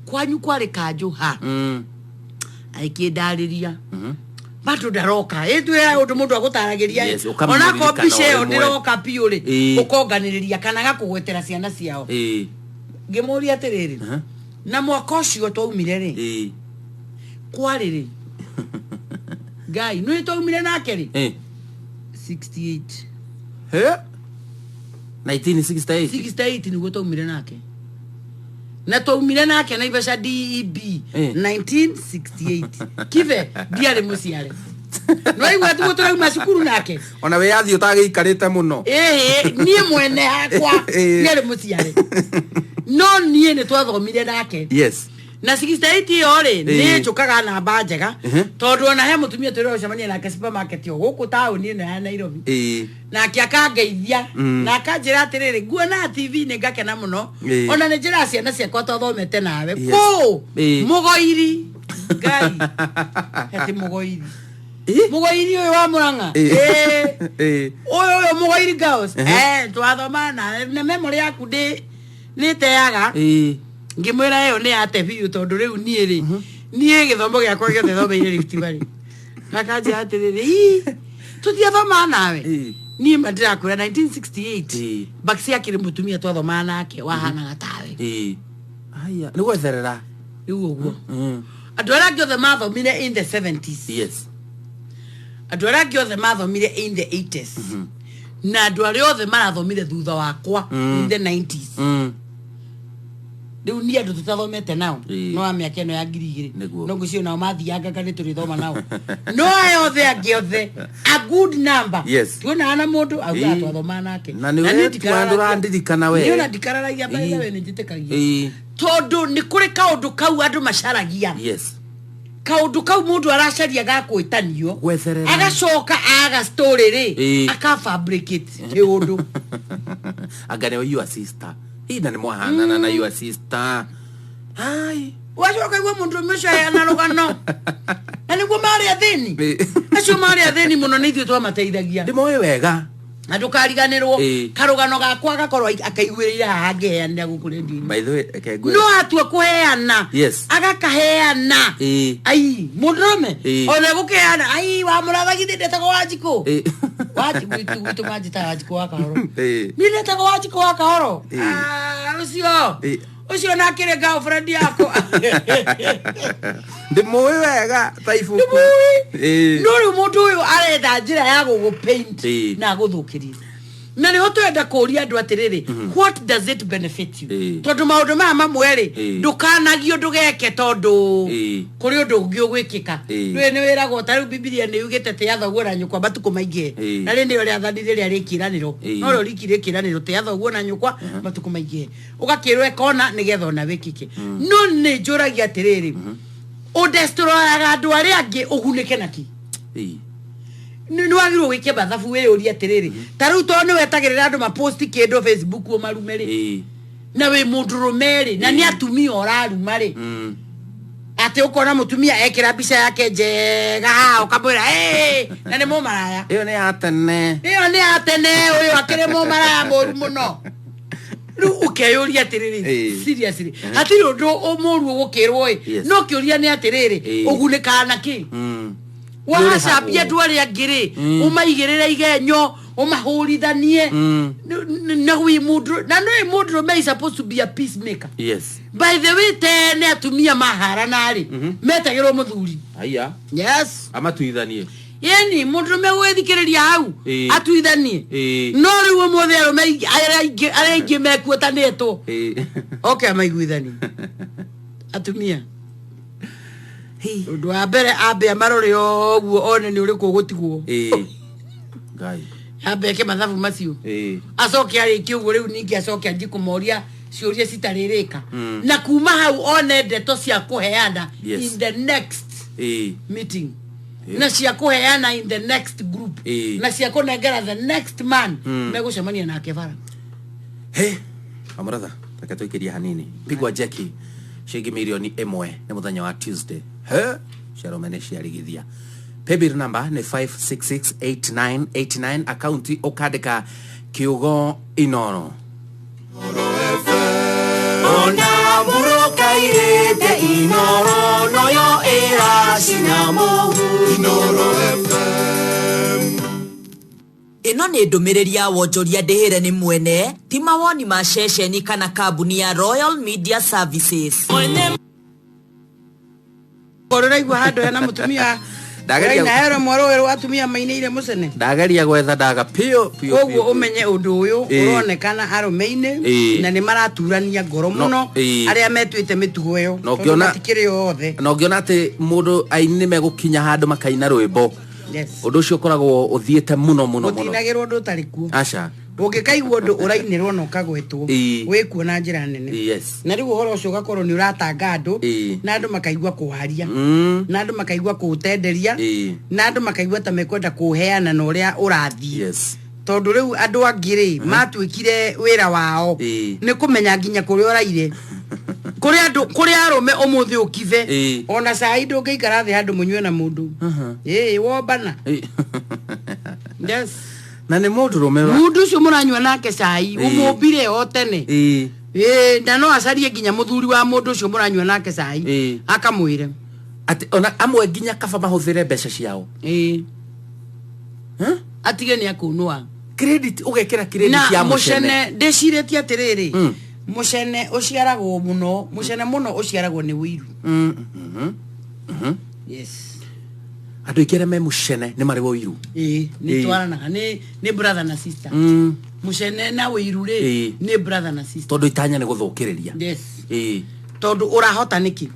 kwanyu kwarĩ kanjũ ha? Agĩkĩndarĩria bado ndaroka ĩtwĩra ũndũ mũndũ agũtaragĩria. Yes, ũkamũririkana. Onakorwo mbica ĩyo o rĩmwe. ndĩroka biũ rĩ, ũkonganĩrĩria kana gakũgwetera ciana ciao. Ngĩmũria atĩrĩrĩ, na mwaka ũcio twaumire rĩ, kwarĩ rĩ? Ngai nĩ twaumire nake rĩ? 68. He? 1968. 68 nĩguo twaumire nake, na twaumire nake Naivasha DEB. 1968 kibe ndiarĩ mũciare, nĩwaigua tiguo tũrauma cukuru nake. Ona wĩyathi ũtagĩikarĩte mũno. Ĩhĩ, niĩ mwene hakwa ndiarĩ mũciare, no niĩ nĩ twathomire nake. Na 68 ĩyo rĩ, nĩ njũkaga namba njega, tondũ ona he mũtumia twĩrĩ ũcemania nake supermarket o gũkũ taũni ĩno ya Nairobi, nake akangeithia na akanjĩra atĩrĩrĩ, nguona TV-inĩ ngakena mũno. Ona nĩ njĩra ciana ciakwa twathomete nawe. Kũ? Mũgoiri, Ngai, ati mũgoiri. Mũgoiri ũyũ wa Mũrang'a. Ũyũ Mũgoiri Girls, twathoma nawe na memory yaku ndĩ nĩ teaga. Ngĩmwĩra ĩyo nĩ yate biũ, tondũ rĩu niĩ rĩ, niĩ gĩthomo gĩakwa gĩothe thomeire Rift Valley. Akanjĩra atĩrĩrĩ, "Ii, tũtiathomaga nawe?" Niĩ ma ndĩrakwĩra 1968, Baxi akĩrĩ mũtumia twathomaga nake wahanaga tawe. Aya, nĩ gwetherera. Rĩu ũguo andũ arĩa angĩ othe mathomire in the 70s, andũ arĩa angĩ othe mathomire in the 80s, na andũ arĩa othe marathomire thutha wakwa in the 90s, rĩu niĩ andũ tũtathomete nao no wa mĩaka ĩno ya 2000. No ngwĩciria nao mathianga nĩ tũrĩthoma nao, no aya othe angĩ othe, a good number, tuonaga na mũndũ augaga twathomaga nake. Na nĩ niĩ we ndikararagia. ndũrandirikana we. Niĩ ona ndikararagia, by the way, nĩ njĩtĩkagia, tondũ nĩ kũrĩ kaũndũ kau andũ macaragia. Kaũndũ kau mũndũ aracaria ga gwĩtanio. Gwetherera. Agacoka aga story rĩ, aka fabricate kĩũndũ. Anga nĩwe your sister. Ii, na nĩ mwahanana na your sister. Ai. Wacoka igua mũndũ ũmwe ũcio aheana rũgano, na nĩguo marĩ athĩni. Acio marĩ athĩni mũno, nĩ ithuĩ twamateithagia. Ndĩmoĩ wega. Na ndũkariganĩrwo karũgano gakwa agakorwo akaiguĩrĩire haha ngĩheanĩra gũkũ rendio-inĩ. By the way, reke ngwĩre. No atua kũheana, agakaheana. Ai, mũndũrũme ona gũkĩheana, ai, wa mũrathagithĩ, ndetagwo Wanjikũ. Wanjikũ gwitũ manjĩtaga Wanjikũ wa Kahoro. Niĩ ndetagwo Wanjikũ wa Kahoro. Ah, ũcio ũcio nakĩrĩ girlfriend yakwa. Ndĩmũĩ wega ta ibuku. Ndĩmũĩ. No rĩu mũndũ ũyũ aretha njĩra ya gũgũ paint na agũthũkĩrie, na nĩho twenda kũria andũ atĩrĩrĩ, what does it benefit you? Tondũ maũndũ maya mamwe rĩ, ndũkanagio ndũgeke, tondũ kũrĩ ũndũ ũngĩ ũgwĩkĩka. Rĩu nĩ wĩragwo, ta rĩu Bibilia nĩ yugĩte, tĩa thoguo na nyũkwa matukũ maingĩ. Na rĩ nĩrĩo rĩathani rĩrĩa rĩ kĩĩranĩro. No rĩo riki rĩ kĩĩranĩro, tĩa thoguo na nyũkwa matukũ maingĩ, ũgakĩrwo ĩkona nĩgetha ona wĩkĩke. No nĩ njũragia atĩrĩrĩ, ũdestroyaga andũ arĩa angĩ ũgunĩke naki? Nĩ wagĩrĩirwo wĩke mathabu, wĩyũrie atĩrĩrĩ, ta rĩu tondũ nĩ wetagĩrĩra andũ maposti kĩndũ Facebook ũmarume rĩ, na wĩ mũndũrũme rĩ, na nĩ atumia ũraruma rĩ, atĩ ũkona mũtumia ekĩra mbica yake njega haha, ũkamwĩra, "Hey," na nĩ mũmaraya. Ĩyo nĩ ya tene. Ĩyo nĩ ya tene, ũyũ akĩrĩ mũmaraya mũru mũno. Rĩu ũkeyũria atĩrĩrĩ, seriously, hatirĩ ũndũ mũru ũgũkĩrwo ĩ. No kĩũria nĩ atĩrĩrĩ, ũgunĩkaga na kĩ? Wahacambia andũ arĩa angĩ rĩ, ũmaigĩrĩre igenyo, ũmahũrithanie, na wĩ mũndũ, na nĩ mũndũrũme is supposed to be a peacemaker. By the way, tene atumia maharana rĩ, metagĩrwo mũthuri. Aya. Yes. Amatuithanie. Yani mũndũrũme gwĩthikĩrĩria hau Ĩĩ. atuithanie. Ĩĩ. No rĩu ũmũthĩ arũme arĩa aingĩ mekuotanĩtwo. Oke amaiguithanie. Atumia. Ũndũ wa mbere ambe amarore ũguo one nĩ ũrĩkũ ũgũtigwo. Ngai. Ambe eke mathabu macio. Acoke arĩkie ũguo rĩu ningĩ acoke anjie kũmoria ciũria citarĩrĩka. Na kuma hau one ndeto cia kũheana in the next meeting. Na cia kũheana in the next group. Na cia kũnengera the next man megũcemania nake bara. He, Amratha, reke tũikĩrie hanini. Pigwa jeki ciringi mirioni 1 nĩ mũthenya wa Tuesday. He, ciarũme nĩ ciarigithia. Paybill number nĩ 5668989, akaunti ũkandĩka kiugo Inoro. Ona mũrũkairĩte Inoro noyo ĩracina mũhu. Inoro FM. Ĩno nĩ ndũmĩrĩri ya wonjoria ndĩhĩre nĩ mwene, ti mawoni ma ceceni kana kambuni ya Royal Media Services. Ũraigua handũ hena mũtumia Ndageria- ũraina hero mwerũ werũ atumia mainĩire mũcene. Ndageria gwetha ndaga piũ piũ. Koguo ũmenye ũndũ ũyũ ũronekana arũme-inĩ na nĩ maraturania ngoro mũno arĩa metuĩte mĩtugo ĩyo. Na ũngĩona- Tondũ matikĩrĩ othe. Na ũngĩona atĩ mũndũ aini nĩ megũkinya handũ makaina rwĩmbo. Yes. Ũndũ ũcio ũkoragwo ũthiĩte mũno mũno mũno. Gũtinagĩrwo ũndũ ũtarĩ kuo. Aca. Ũngĩkaigua ũndũ ũrainĩrwo na ũkagwetwo wĩkuo na njĩra nene. Na rĩu ũhoro ũcio ũgakorwo nĩ ũratanga andũ na andũ makaigua kũwaria na andũ makaigua kũũtenderia na andũ makaigua ta mekwenda kũũheana na ũrĩa ũrathiĩ. Tondũ rĩu andũ angĩ rĩ matuĩkire wĩra wao nĩ kũmenya nginya kũrĩa ũraire. Kũrĩ andũ, kũrĩ arũme ũmũthĩ ũkithe ona cai ndũngĩikara thĩ handũ mũnyue na mũndũ. Wombana. Yes. Na nĩ mũndũrũme wa Mũndũ ũcio mũranyua nake cai ũmũmbire o tene. Na no acarie nginya mũthuri wa mũndũ ũcio mũranyua nake cai akamwĩre atĩ ona amwe nginya kaba mahũthĩre mbeca ciao. Atige nĩ akũnũa. Credit ũgekĩra credit Na ya mũcene. mũcene ndĩcirĩtie atĩrĩrĩ, mũcene ũciaragwo mũno, mũcene mũno ũciaragwo nĩ ũiru. Yes. Andũ aingĩ arĩa me mũcene nĩ marĩ ũiru. Nĩ twaranaga nĩ brother na sister. Mũcene na ũiru rĩ nĩ brother na sister. Tondũ itanya nĩ gũthũkĩrĩria. Yes. Tondũ ũrahota nĩkĩ?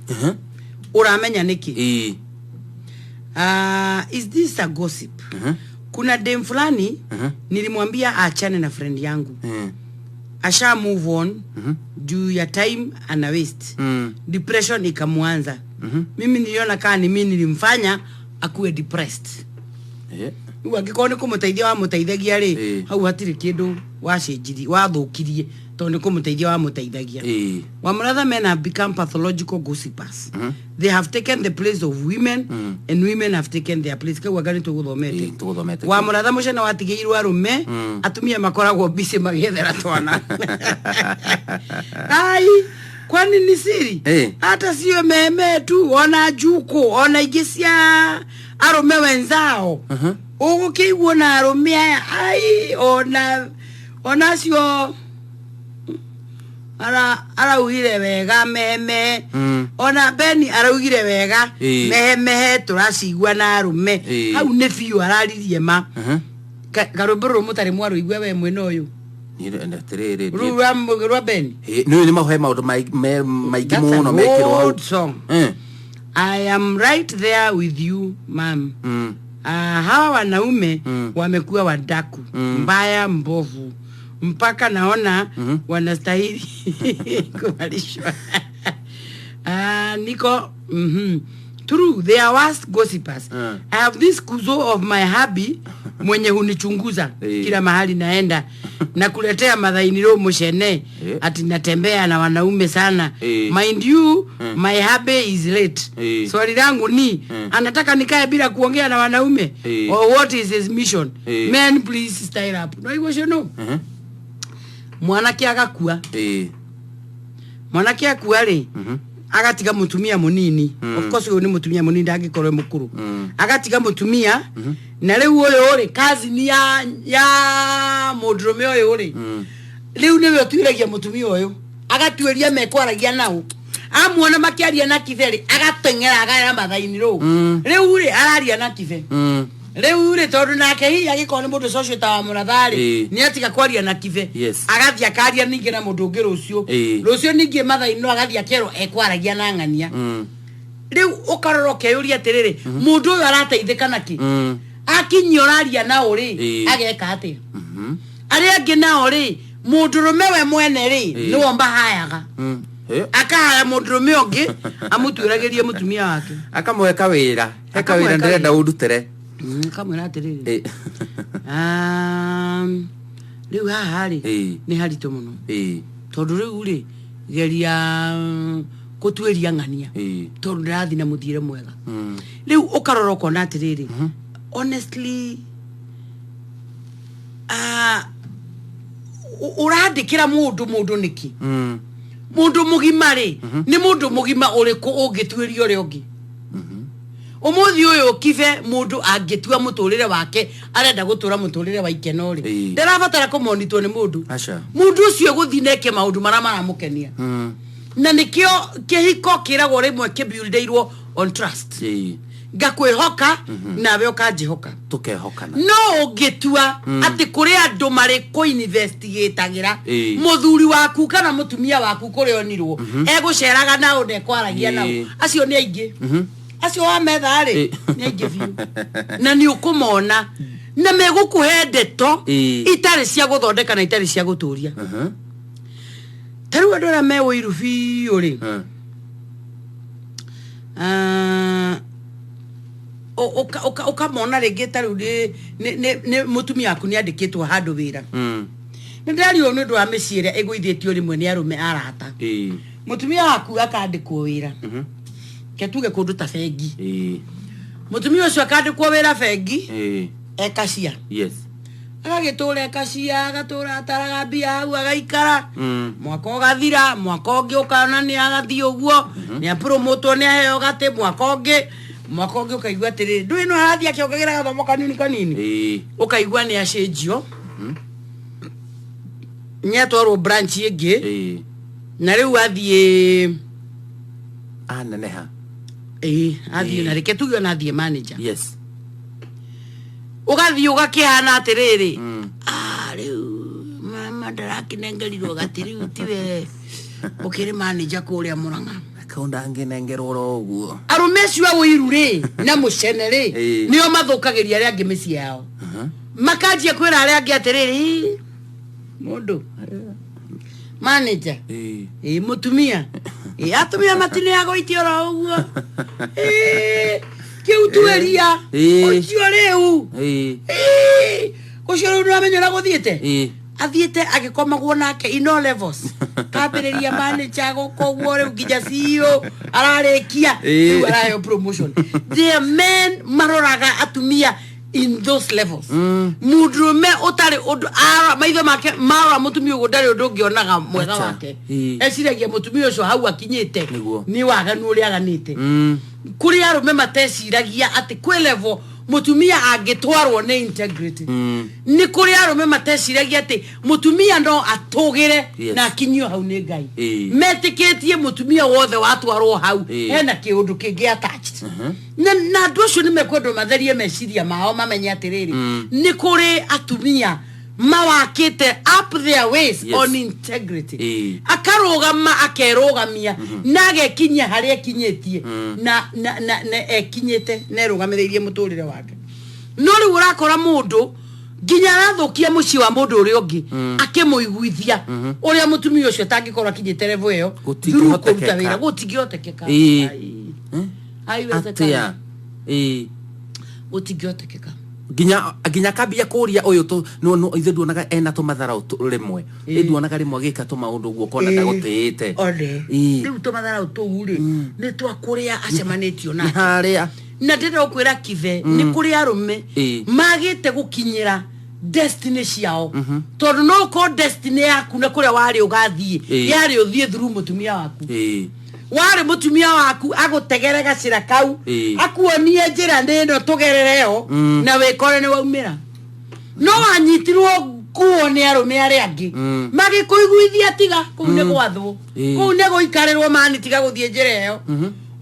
Ũramenya nĩkĩ? Is this a gossip? Kuna dem fulani nilimwambia aachane na friend yangu. Asha move on juu ya time ana waste. Depression ikamuanza. Mimi niliona kaa ni mimi nilimfanya akuwe depressed. Rĩu angĩkorwo nĩ kũmũteithia wamũteithagia rĩ, hau hatirĩ kĩndũ wacenjirie, wathũkirie, tondũ nĩ kũmũteithia wamũteithagia. Wamũratha men have become pathological gossipers. They have taken the place of women and women have taken their place. Kau anga nĩ tũgũthomete. Wamũratha mũcene watigĩirwo arũme, atumia makoragwo busy magĩethera twana. Ai, kwani ni siri? Hata sio meme tu, ona njuku, ona ingĩ cia arũme wenzao. Ũgũkĩiguo na arũme aya, ai, ona acio araugire wega meme. Ona Beni araugire wega mehemehe tũracigua na arũme. Hau nĩ biũ araririe ma. Karwĩmbo rũrũ mũtarĩ mwarũigua we mwena ũyũ. Rũu rwa Beni. Nĩ nĩ mahe maũndũ maingĩ That's an mũno mekĩrwo hau. old song. I am right there with you, ma'am. Hawa wanaume wamekuwa wadaku, mbaya mbovu, mpaka naona wanastahili kuvalishwa. Niko True, they are worst gossipers. I have this kuzo of my hubby mwenye hunichunguza kila mahali naenda na kuletea madhainiro mushene ati natembea na wanaume sana. Mind you, my hubby is late. Swali langu ni anataka nikae bila kuongea na wanaume or what is his mission? Men please style up. No igwo no. Mwanake agakua. Mwanake akua rĩ agatiga mutumia munini. Of course uyu ni mutumia munini ndangĩkorwo mukuru. Agatiga mutumia na riu uyu ri kazi ni ya mundurume uyu ri riu niwe utuiragia mutumia uyu agatuiria mekwaragia nao amuona makiaria na kitheri agateng'era agara mathaini ruu riu ri araria na kithe. Rĩu rĩ, tondũ nake hihi agĩkorwo nĩ mũndũ social ta wa mũratharĩ, nĩ atiga kwaria na Kibe, agathiĩ akaria ningĩ na mũndũ ũngĩ rũciũ, rũciũ ningĩ mathainĩ agathiĩ akerwo ekwaragia na ng'ania. Rĩu ũkarora ũkeyũria atĩrĩrĩ, mũndũ ũyũ arateithĩka nakĩ? Akinyia ũraria nao rĩ, ageka atĩa? Arĩa angĩ nao rĩ, mũndũrũme we mwene rĩ, nĩwo mahayaga. Akahaya mũndũrũme ũngĩ amũtuĩragĩrie mũtumia wake. Akamũhe kawĩra, he Akamũhe kawĩra ndĩrenda kawĩra. ũndutĩre. Akamwĩra atĩrĩrĩ, rĩu haha rĩ, nĩ haritũ mũno, tondũ rĩu rĩ, geria gũtuĩria ng'ania, tondũ ndĩrathiĩ na mũthiĩre mwega. Rĩu ũkarora ũkona atĩrĩrĩ, honestly, ũrandĩkĩra mũndũ nĩkĩ? Mũndũ mũgima rĩ, nĩ mũndũ mũgima ũrĩkũ ũngĩtuĩria ũrĩa ũngĩ? Ũmũthĩ ũyũ, Kibe, mũndũ angĩtua mũtũrĩre wake arenda gũtũra mũtũrĩre wa ikeno rĩ, ndarabatara kũmonitwo nĩ mũndũ. Aca. Mũndũ ũcio gũthiĩ neke maũndũ marĩa maramũkenia, na nĩkĩo kĩhiko kĩragwo rĩmwe kĩbuildĩirwo on trust. Ngakwĩhoka nawe ũkanjĩhoka. Tukehokana. No ũngĩtua atĩ kũrĩ andũ marĩ kũ-investigatagĩra mũthuri waku kana mũtumia waku kũrĩa onirwo egũceraga nao na ekwaragia nao, acio nĩ aingĩ. Acio wa metha rĩ, nĩ aingĩ biũ, na nĩ ũkũmona na megũkũhe ndeto itarĩ cia gũthondeka na itarĩ cia gũtũria. Ta rĩu andũ arĩa me ũiru biũ rĩ, ũkamona rĩngĩ ta rĩu nĩ mũtumia waku nĩ andĩkĩtwo handũ wĩra. Nĩ ndĩrario nĩ ũndũ wa mĩciĩ ĩrĩa ĩgũithĩtio rĩmwe nĩ arũme arata. Mũtumia waku akandĩkwo wĩra, ke tuge kũndũ ta bengi. Mũtumia ũcio akandĩkwo wĩra bengi, ekacia. Agagĩtũra ekacia, agatũra ataraga mbia hau, agaikara. Mwaka ũgathira, mwaka ũngĩ ũkona nĩ agathiĩ ũguo, nĩ apromotwo, nĩ aheo gatĩ. Mwaka ũngĩ, mwaka ũngĩ, ũkaigua atĩrĩrĩ, ndũĩ no arathiĩ akĩongagĩra gathomo kanini kanini. Ũkaigua nĩ acenjio, nĩ atwarwo branch ĩngĩ, na rĩu athiĩ Aneneha. Ĩĩ, athiĩ, na reke tuge ona athiĩ manager. Ũgathiĩ ũgakĩhana atĩrĩrĩ, "Ah, rĩu mama ndarakĩnengerirwo gati, rĩu tiwe ũkĩrĩ manager kũrĩa Mũrang'a." Kau ndangĩnengerwo oro ũguo. Arũme acio a ũiru rĩ na mũcene rĩ, nĩo mathũkagĩria arĩa angĩ mĩciĩ yao. Makanjia kwĩra arĩa angĩ atĩrĩrĩ, "Ĩ, mũndũ manager, ĩ mũtumia, ĩ atumia matineagwo itĩ oro ũguo. Ĩ, kĩu tuĩria ũcio rĩu. Ĩ, ũcio rĩu nĩwamenya ũrĩa gũthiĩte." Athiĩte agĩkomagwo nake in all levels, kambĩrĩria manager gũkũ ũguo, rĩu nginya CEO ararĩkia. Rĩu araheo promotion. The men maroraga atumia in those levels. Mũndũrũme ũtarĩ ũndũ maitho make marora mũtumia ũguo, ndarĩ ũndũ ũngĩonaga mwega Acha. wake. Eciragia mũtumia ũcio hau akinyĩte nĩ waganu ũrĩa aganĩte. Kũrĩ arũme mateciragia atĩ kwĩ level mũtumia angĩtwarwo nĩ integrity. Nĩ kũrĩ arũme mateciragia atĩ mũtumia no atũgĩre na akinyio hau nĩ Ngai. Metĩkĩtie mũtumia wothe watwarwo hau hena kĩũndũ kĩngĩ attached, na andũ acio nĩ mekwendwo matherie meciria mao, mamenye atĩrĩrĩ, nĩ kũrĩ atumia mawakĩte up their ways on integrity. Akarũgama, akerũgamia na agekinyia harĩa ekinyĩtie, na ekinyĩte na erũgamĩrĩirie mũtũrĩre wake. No rĩu ũrakora mũndũ nginya arathũkia mũciĩ wa mũndũ ũrĩa ũngĩ, akĩmũiguithia ũrĩa mũtumia ũcio atangĩkorwo akinyĩte level ĩyo through kũruta Gũtingĩhotekeka. wĩra. Gũtingĩhotekeka. Ai. Haiwezekani. Atĩa? Gũtingĩhotekeka. Nginya akambia kũria ũyũ tũ no ithe nduonaga ena tũmatharau rĩmwe. Ĩ, nduonaga rĩmwe agĩka tũmaũndũ ũguo, ũkona ndagũtĩĩte. One, rĩu tũmatharau tũu rĩ, nĩ twa kũrĩa acemanĩtio Nĩ nake. Harĩa. Na ndĩrenda gũkwĩra, Kibe, nĩ kũrĩ arũme magĩte gũkinyĩra destiny ciao, tondũ no ũkorwo destiny yaku na kũrĩa warĩ ũgathiĩ yarĩ ũthiĩ through mũtumia waku. Warĩ mũtumia waku agũtegere gacĩra kau, akuonie njĩra nĩ ĩno tũgerere yo, na wĩkore nĩ waumĩra. No wanyitirwo nguo nĩ arũme arĩa angĩ, magĩkũiguithia tiga kũu nĩ gwathwo, kũu nĩ gũikarĩrwo mani, tiga gũthiĩ njĩra ĩyo.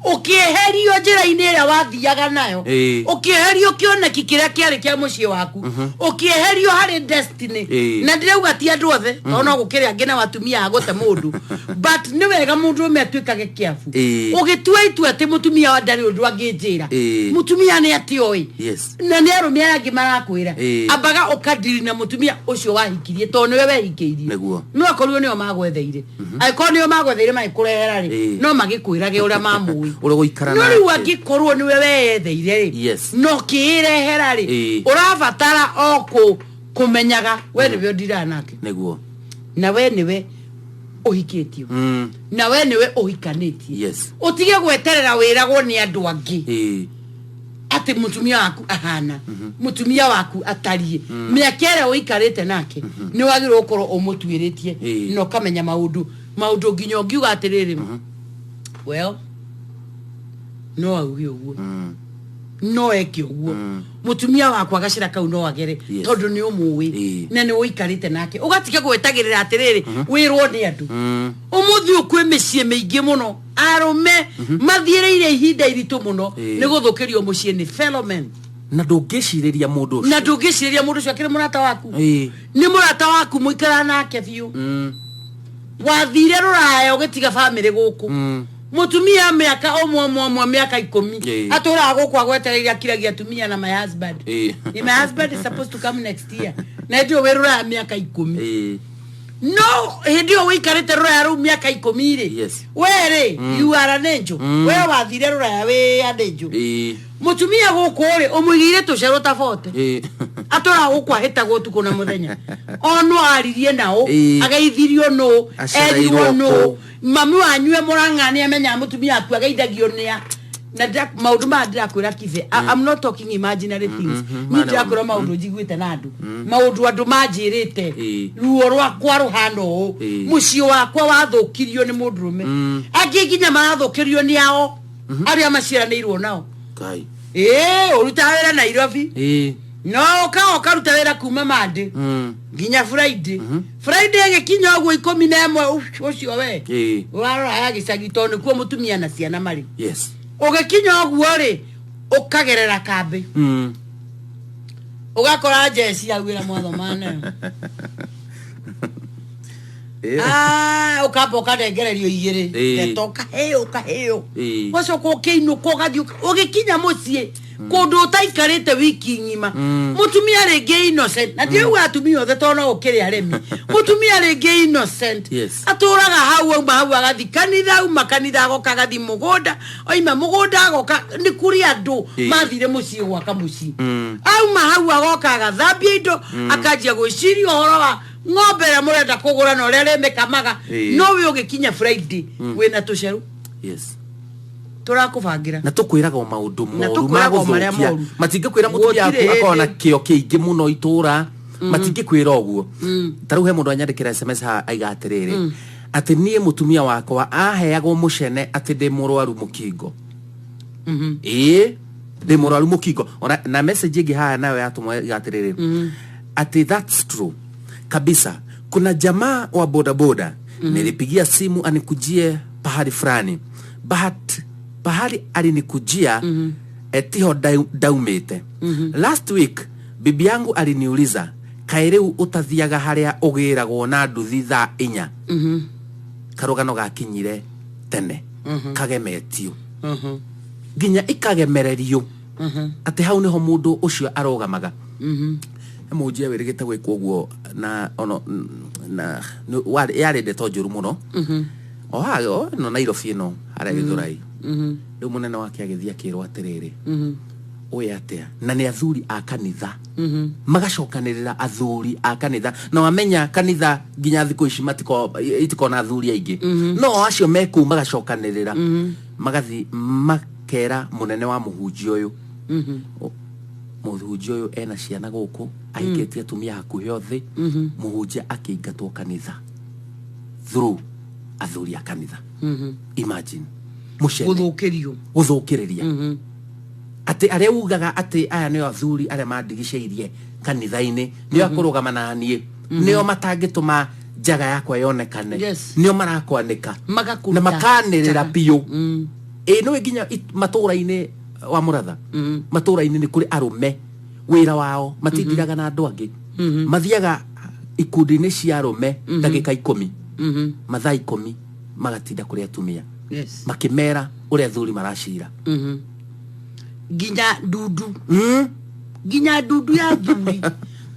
Ũkĩeherio njĩra-inĩ ĩrĩa wathiaga nayo, ũkĩeherio kĩoneki kĩrĩa kĩarĩ kĩa mũciĩ waku, ũkĩeherio harĩ destiny. Na ndĩrauga ti andũ othe, tondũ no gũkĩrĩ angĩ na atumia a gũte mũndũ, but nĩ wega mũndũrũme atuĩkage kĩabu. Ũgĩtua itua atĩ mũtumia wa ndarĩ ũndũ angĩnjĩra, mũtumia nĩ atĩoĩ, na nĩ arũme arĩa angĩ marakwĩra, ambaga ũkadiri na mũtumia ũcio wahikirie, tondũ nĩwe wehikĩirie. No akorirwo nĩo magwetheire, angĩkorwo nĩo magwetheire magĩkũrehera rĩ, no magĩkwĩrage ũrĩa mamũĩ Ũrĩa ũgũikara no rĩu nake. Angĩkorwo nĩwe weyetheire rĩ, no kĩĩrehera rĩ, ũrabatara o kũmenyaga we nĩwe ũndiraga nake, na we nĩwe ũhikĩtio, na we nĩwe ũhikanĩtie. Ũtige gweterera wĩragwo nĩ andũ angĩ atĩ mũtumia waku ahana, mũtumia waku atariĩ. Mĩaka ĩrĩa ũikarĩte nake nĩ wagĩrĩirwo gũkorwo ũmũtuĩrĩtie na ũkamenya maũndũ maũndũ nginya ũngiuga atĩrĩrĩ, well, no auge ũguo, no eke ũguo, mũtumia wakwa gacĩra kau no agere, tondũ nĩ ũmũĩ na nĩ ũikarĩte nake. Ũgatiga gwetagĩrĩra atĩrĩrĩ wĩrwo nĩ andũ. Ũmũthĩ ũyũ kwĩ mĩciĩ mĩingĩ mũno arũme mathiĩrĩire ihinda iritũ mũno nĩ gũthũkĩrio mũciĩ nĩ fellow men. Na ndũngĩcirĩria mũndũ ũcio. Na ndũngĩcirĩria mũndũ ũcio akĩrĩ mũrata waku. Nĩ mũrata waku mũikara nake biũ, wathire rũraya ũgĩtiga bamĩrĩ gũkũ, mũtumia mĩaka ũmwe ũmwe ũmwe mĩaka 10 atũraga gũkũ agwetereire, akiragia atumia na my husband. My husband is supposed to come next year, na hĩndĩ ĩyo wĩ rũraya mĩaka 10. No hĩndĩ ĩyo wĩikarĩte rũraya rũu mĩaka 10 rĩ, we rĩ, you are an angel. We wathire rũraya wĩ an angel. Mũtumia gũkũ rĩ, ũmũigĩire tũcerũ ta bote, atũraga gũkũ ahĩtagwo ũtukũ na mũthenya, onwo aririe nao, ageithirio nũ, Acereirwo erirwo nũ, kũ. Mami wanyu e Mũrang'a nĩ amenyaga mũtumia waku ageithagio nĩa. Na maũndũ maya ndĩrakwĩra kibe, I'm not talking imaginary things. Niĩ ndĩrakwĩra maũndũ njiguĩte na andũ, maũndũ andũ manjĩrĩte. Ruo rwakwa rũhana ũũ. Mũciĩ wakwa wathũkirio nĩ mũndũrũme, angĩ nginya marathũkĩrio nĩ ao arĩa maciaranĩirwo nao. Ngai. Ĩĩ, ũrutaga wĩra Nairobi, no ũkaga ũkaruta wĩra kuma Monday nginya Friday. Friday ĩgĩkinya ũguo 11, ũcio we ũrarora ya gĩcagi, tondũ nĩkuo mũtumia na ciana marĩ. Ũgĩkinya ũguo rĩ, ũkagerera kambĩ, ũgakora njeci hau ĩrĩa mwathoma nayo. Ah, ũkamba ũkanengererio igĩrĩ, ndeto, ũkaheo ũkaheo, ũgacoka ũkĩinũka, ũgathiĩ ũgĩkinya mũciĩ kũndũ ũtaikarĩte wiki ng'ima. Mũtumia rĩngĩ innocent, na ndiuga atumia othe tondũ no gũkĩrĩ aremi, mũtumia rĩngĩ innocent atũraga hau, auma hau agathi kanitha, auma kanitha agoka agathi mũgũnda, oima mũgũnda agoka nĩ kũrĩ andũ mathire mũciĩ gwaka mũciĩ, auma hau agoka agathambia indo, akanjia gwĩciria ũhoro wa ng'ombe ĩrĩa mũrenda kũgũra na ũrĩa rĩmĩkamaga. No we ũgĩkinya Friday wĩna tũcerũ tũrakũbangĩra. Na tũkwĩraga o maũndũ Na moru tũkwĩraga o marĩa magũthũkia. moru. Matingĩkwĩra mũtumia Gũtirĩ waku akorwo na hĩndĩ. kĩo kĩingĩ mũno itũra, matingĩkwĩra ũguo. Ta rĩu he mũndũ anyandĩkĩra SMS haha aiga atĩrĩrĩ, atĩ niĩ mũtumia wakwa aheagwo mũcene atĩ ndĩ mũrwaru mũkingo. Ĩĩ, ndĩ mũrwaru mũkingo. Ona na message ĩngĩ haha nayo yatũmwo iga atĩrĩrĩ, atĩ that's true kabisa, kuna jamaa wa bodaboda nilipigia simu anikujie pahali fulani, but pahali alinikujia tiho ndaumĩte. Last week bibi yangu aliniuliza, kaĩ rĩu ũtathiaga harĩa ũgĩragwo na nduthi thaa 4? Karũgano gakinyire tene kagemetio nginya ikagemererio atĩ hau nĩho mũndũ ũcio arũgamaga. He mũhunjia wĩrĩgĩte gwĩkwo ũguo na ono na yarĩ ndeto njũru mũno o haha o ĩno Nairobi ĩno harĩa Gĩthũrai. Rĩu mũnene wake agĩthiĩ akĩrwo atĩrĩrĩ, ũyũ atĩa, na nĩ athuri a kanitha magacokanĩrĩra, athuri a kanitha, na wamenya kanitha nginya thikũ ici itikona athuri aingĩ, no acio me kũu magacokanĩrĩra, magathi makera mũnene wa mũhunjia ũyũ, mũhunjia ũyũ ena ciana gũkũ, ahikĩtie atumia hakuhĩ othe. Mũhunjia akĩingatwo kanitha through athuri a kanitha. Imagine mũcene. Gũthũkĩrio. Gũthũkĩrĩria atĩ arĩa ugaga atĩ aya nĩo athuri arĩa mandigicĩirie kanitha-inĩ, nĩo akũrũgama na niĩ, nĩo matangĩtũma njaga yakwa yonekane, nĩo marakwanĩka Magakũruta na makanĩrĩra njaga. Biũ. Ĩ nĩwe nginya matũũra-inĩ wa Mũratha, matũũra-inĩ nĩ kũrĩ arũme wĩra wao matindiraga na andũ angĩ, mathiaga ikundi-inĩ cia arũme ndagĩka 10, mathaa 10 magatinda kũrĩ atumia makĩmera ũrĩa athuri maracira. Nginya ndundu, nginya ndundu ya thuri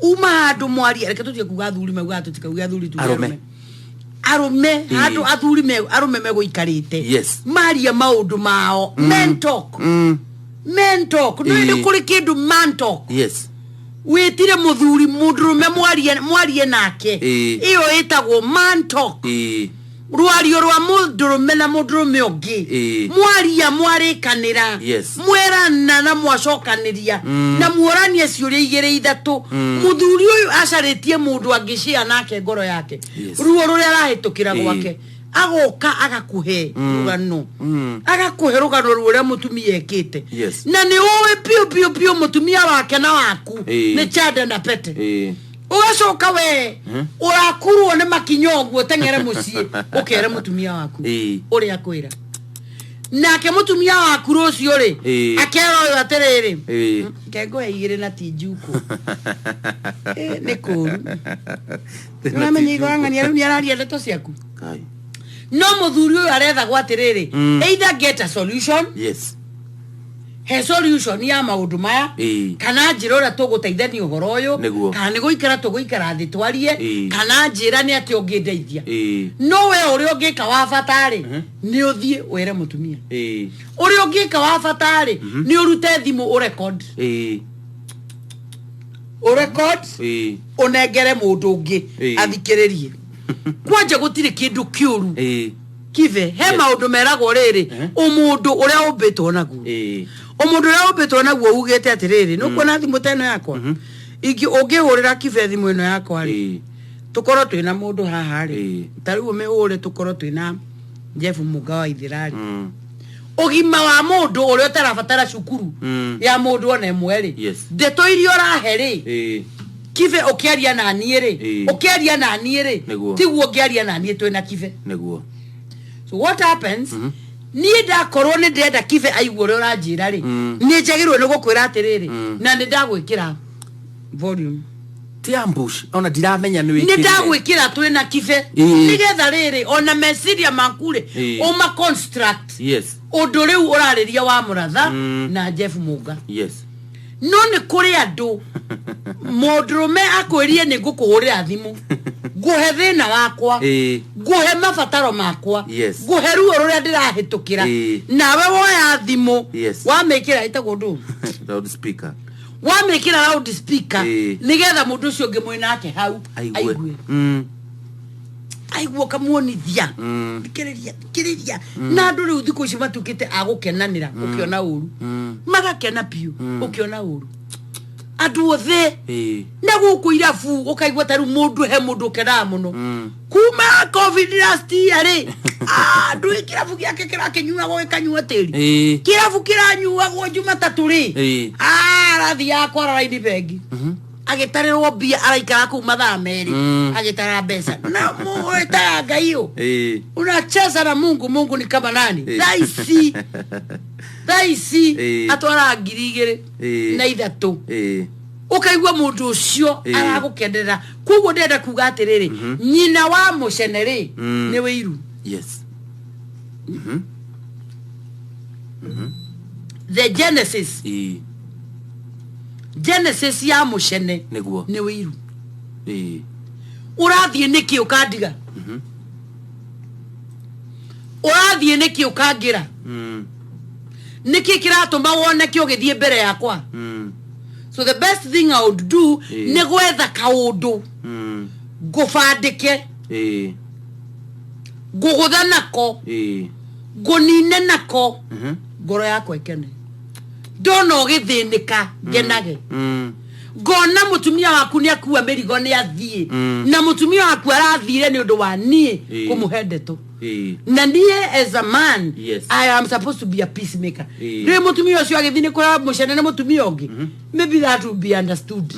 uma handũ mwaria, reke tũtige kuga athuri, maugaga tũtikauge athuri, tuge Arũme. Arũme handũ athuri me arũme megũikarĩte, maria maũndũ mao, men talk, men talk. Nĩ nĩ kũrĩ kĩndũ man talk. Wĩtire mũthuri mũndũrũme mwarie, mwarie nake. Ĩyo ĩtagwo man talk, rwario rwa mũndũrũme na mũndũrũme ũngĩ. Mwaria, mwarĩkanĩra, mwerana na mwacokanĩria na muoranie ciũria igĩrĩ ithatũ, mũthuri ũyũ acarĩtie mũndũ angĩcĩa nake ngoro yake, ruo rũrĩa arahĩtũkĩra gwake, agoka agakũhe rũgano, agakũhe rũgano rũrĩa mũtumia ekĩte. Na nĩ ũĩ biũ biũ biũ mũtumia wake na waku nĩ chanda na pete. Ũgacoka we ũrakurwo nĩ makinya ũguo, teng'ere mũciĩ ũkere mũtumia waku ũrĩa akwĩra, nake mũtumia waku rũciũ rĩ, akera ũyũ atĩrĩrĩ, kengoya igĩrĩ na ti njuku. Nĩ kũru. Ũramenya igorang'ania rĩu nĩ araria ndeto ciaku. Kai. No mũthuri ũyũ arethagwo atĩrĩrĩ, either get a solution, he solution ya maũndũ maya, kana njĩra ũrĩa tũgũteithania ũhoro ũyũ, kana nĩ gũikara tũgũikara thĩ twarie, kana njĩra nĩ atĩ ũngĩndeithia. No we ũrĩa ũngĩka wa bata rĩ, nĩ ũthiĩ wĩre mũtumia. Ũrĩa ũngĩka wa bata rĩ, nĩ ũrute thimũ, ũrecord, ũrecord, ũnengere mũndũ ũngĩ athikĩrĩrie. Kwanja gũtirĩ kĩndũ kĩũru kibe he maũndũ meragwo rĩrĩ, ũmũndũ ũrĩa ũmbĩtwo naguo, ũmũndũ ũrĩa ũmbĩtwo naguo ugĩte atĩrĩrĩ, nĩ ũkuona thimũ ta ĩno yakwa ingĩ ũngĩhũrĩra kibe thimũ ĩno yakwa rĩ, tũkorwo twĩna mũndũ haha rĩ, ta rĩu ũmĩhũre tũkorwo twĩna Jeff Mũga wa Ithĩra rĩ, ũgima wa mũndũ ũrĩa ũtarabatara cukuru ya mũndũ ona ĩmwe rĩ, ndeto iria ũrahe rĩ, kibe ũkĩaria na niĩ rĩ, ũkĩaria na niĩ rĩ, tiguo ũngĩaria na niĩ twĩna kibe. So what happens, niĩ ndakorwo nĩ ndĩrenda kibe aigue ũrĩa ũranjĩra rĩ, nĩ njagĩrĩirwo nĩ gũkwĩra atĩrĩrĩ, na nĩ ndagwĩkĩra volume. Ti ambush ona ndiramenya nĩ nĩ wĩkĩrire. Ndagwĩkĩra twĩna kibe, nĩgetha rĩrĩ ona meciria maku rĩ, ũma construct ũndũ rĩu ũrarĩria wa Mũratha na Jeff Mũnga. No nĩ kũrĩ andũ mũndũrũme akwĩrie nĩ ngũkũhũrĩra thimũ ngũhe thĩna wakwa, ngũhe mabataro makwa, ngũhe ruo rũrĩa ndĩrahĩtũkĩra, nawe woya thimũ, wamĩkĩra ĩtagwo ndũ? Loudspeaker. Wamĩkĩra loud speaker, nĩgetha mũndũ ũcio ũngĩ mwĩ nake hau aigue. Aigue, aigue, ũkamuonithia, thikĩrĩria, thikĩrĩria. Na andũ rĩu thikũ ici matuĩkĩte a gũkenanĩra ũkĩona ũru, magakena biũ ũkĩona ũru, andũ othe. Na gũkũ irabu ũkaigua ta rĩu mũndũ he mũndũ ũkenaga mũno kuma COVID last year rĩ, andũ kĩrabu gĩake kĩrakĩnyuagwo gĩkanyua tĩri, kĩrabu kĩranyuagwo Jumatatũ rĩ, arathiaga kwara raini bengi agĩtarĩrwo mbia, araikara kũu mathaa 2 agĩtara mbeca na mũĩtaga Ngai ũ. Unacheza na Mungu. Mungu ni kama nani? Thaa ici, thaa ici atwaraga 2000 na 3, ũkaigua mũndũ ũcio aragũkenerera. Koguo ndĩrenda kuga atĩrĩrĩ, nyina wa mũcene rĩ, nĩ wĩiru. The genesis, genesis ya mũcene nĩ wĩiru. Ũrathiĩ nĩkĩ ũkandiga? Ũrathiĩ nĩkĩ ũkangĩra? Nĩkĩ kĩratũma woneke ũgĩthiĩ mbere yakwa? So the best thing I would do nĩ gwetha kaũndũ ngũbandĩke, ngũgũthe nako, ngũnine nako, ngoro yakwa ĩkene ndona ũgĩthĩnĩka, ngenage ngona mũtumia waku nĩ akua mĩrigo nĩ athiĩ, na mũtumia waku arathire nĩ ũndũ wa niĩ kũmũhe ndeto. Na niĩ as a man, I am supposed to be a peacemaker. Rĩrĩ mũtumia ũcio agĩthiĩ nĩ kũra mũcene na mũtumia ũngĩ, maybe that will be understood.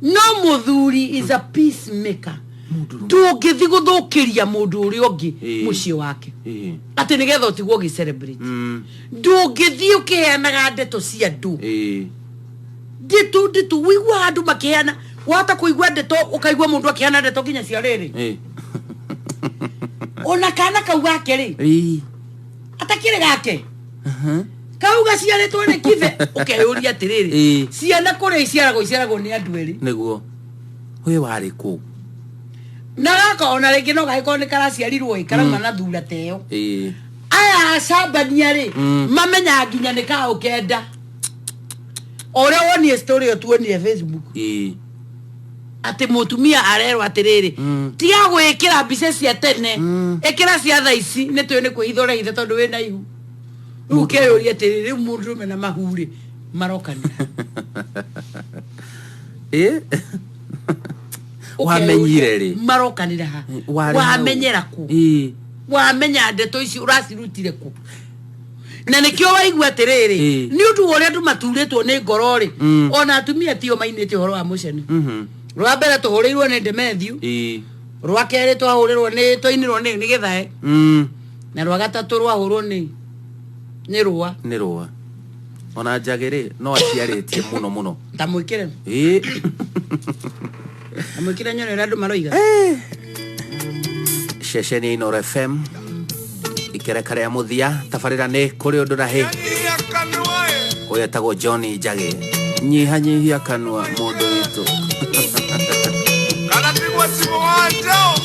No mũthuri is a peacemaker. Ndũngĩthi gũthũkĩria mũndũ ũrĩa ũngĩ Ĩĩ. mũciĩ wake Ĩĩ. atĩ nĩgetha ũtigwo ũgĩ celebrate. Ndũngĩthiĩ ũkĩheanaga ndeto cia andũ. Ĩĩ. Ndeto ndeto wĩiguaga andũ makĩheana, wahota kũigua ndeto, ũkaigua mũndũ akĩheana ndeto nginya cia rĩrĩ. Ĩĩ. Ona kana kau gake rĩ, Ĩĩ. atakĩrĩ gake kau gaciarĩtwo nĩ kithe, ũkeyũria atĩrĩrĩ, Ĩĩ. ciana kũrĩa iciaragwo iciaragwo nĩ andũ erĩ. Nĩguo we warĩ kũ? Na gaka ona rĩngĩ no gagĩkorwo nĩ karaciarirwo ĩ karauma na thura ta ĩyo. Ĩĩ. Aya acambania rĩ, mamenyaga nginya nĩ kaũ kenda o ũrĩa wonie story ĩyo tuonie Facebook, Ĩĩ. atĩ mũtumia arerwo atĩrĩrĩ, tiga gwĩkĩra mbica cia tene, ĩkĩra cia thaa ici, nĩ tũĩ nĩ kwĩhitha ũrehitha tondũ wĩna ihu. Rĩu ũkeyũria atĩrĩrĩ, rĩu mũndũrũme na mahu rĩ marokanĩra? Ĩĩ. Wamenyire rĩ? Marokanĩra ha? Warĩ hau. Wamenyera kũ? Ĩĩ. Wamenya ndeto ici ũracirutire kũ? Na nĩkĩo waigua atĩrĩrĩ, Ĩĩ. nĩ ũndũ wa ũrĩa andũ maturĩtwo nĩ ngoro rĩ, ona atumia tio mainĩte ũhoro wa mũcene. Rwa mbere tũhũrĩirwo nĩ Demethiu, Ĩĩ. rwa kerĩ twahũrĩrwo nĩ twainĩrwo nĩ Gĩthae, na rwa gatatũ rwahũrwo nĩ Rũa. Nĩ rũa. Ona njagĩ rĩ, no aciarĩtie mũno mũno. Ta mwĩkĩre. Ĩĩ. Ta mwĩkĩre nyone ũrĩa andũ maroiga. Ceceni ya Inooro FM, ikereka rĩa mũthia tabarĩra nĩ kũrĩ ũndũ na hĩ. Ũyũ etagwo John Njagĩ. Nyihanyihia kanua mũndũ witũ. Kana tigwo simu wanjao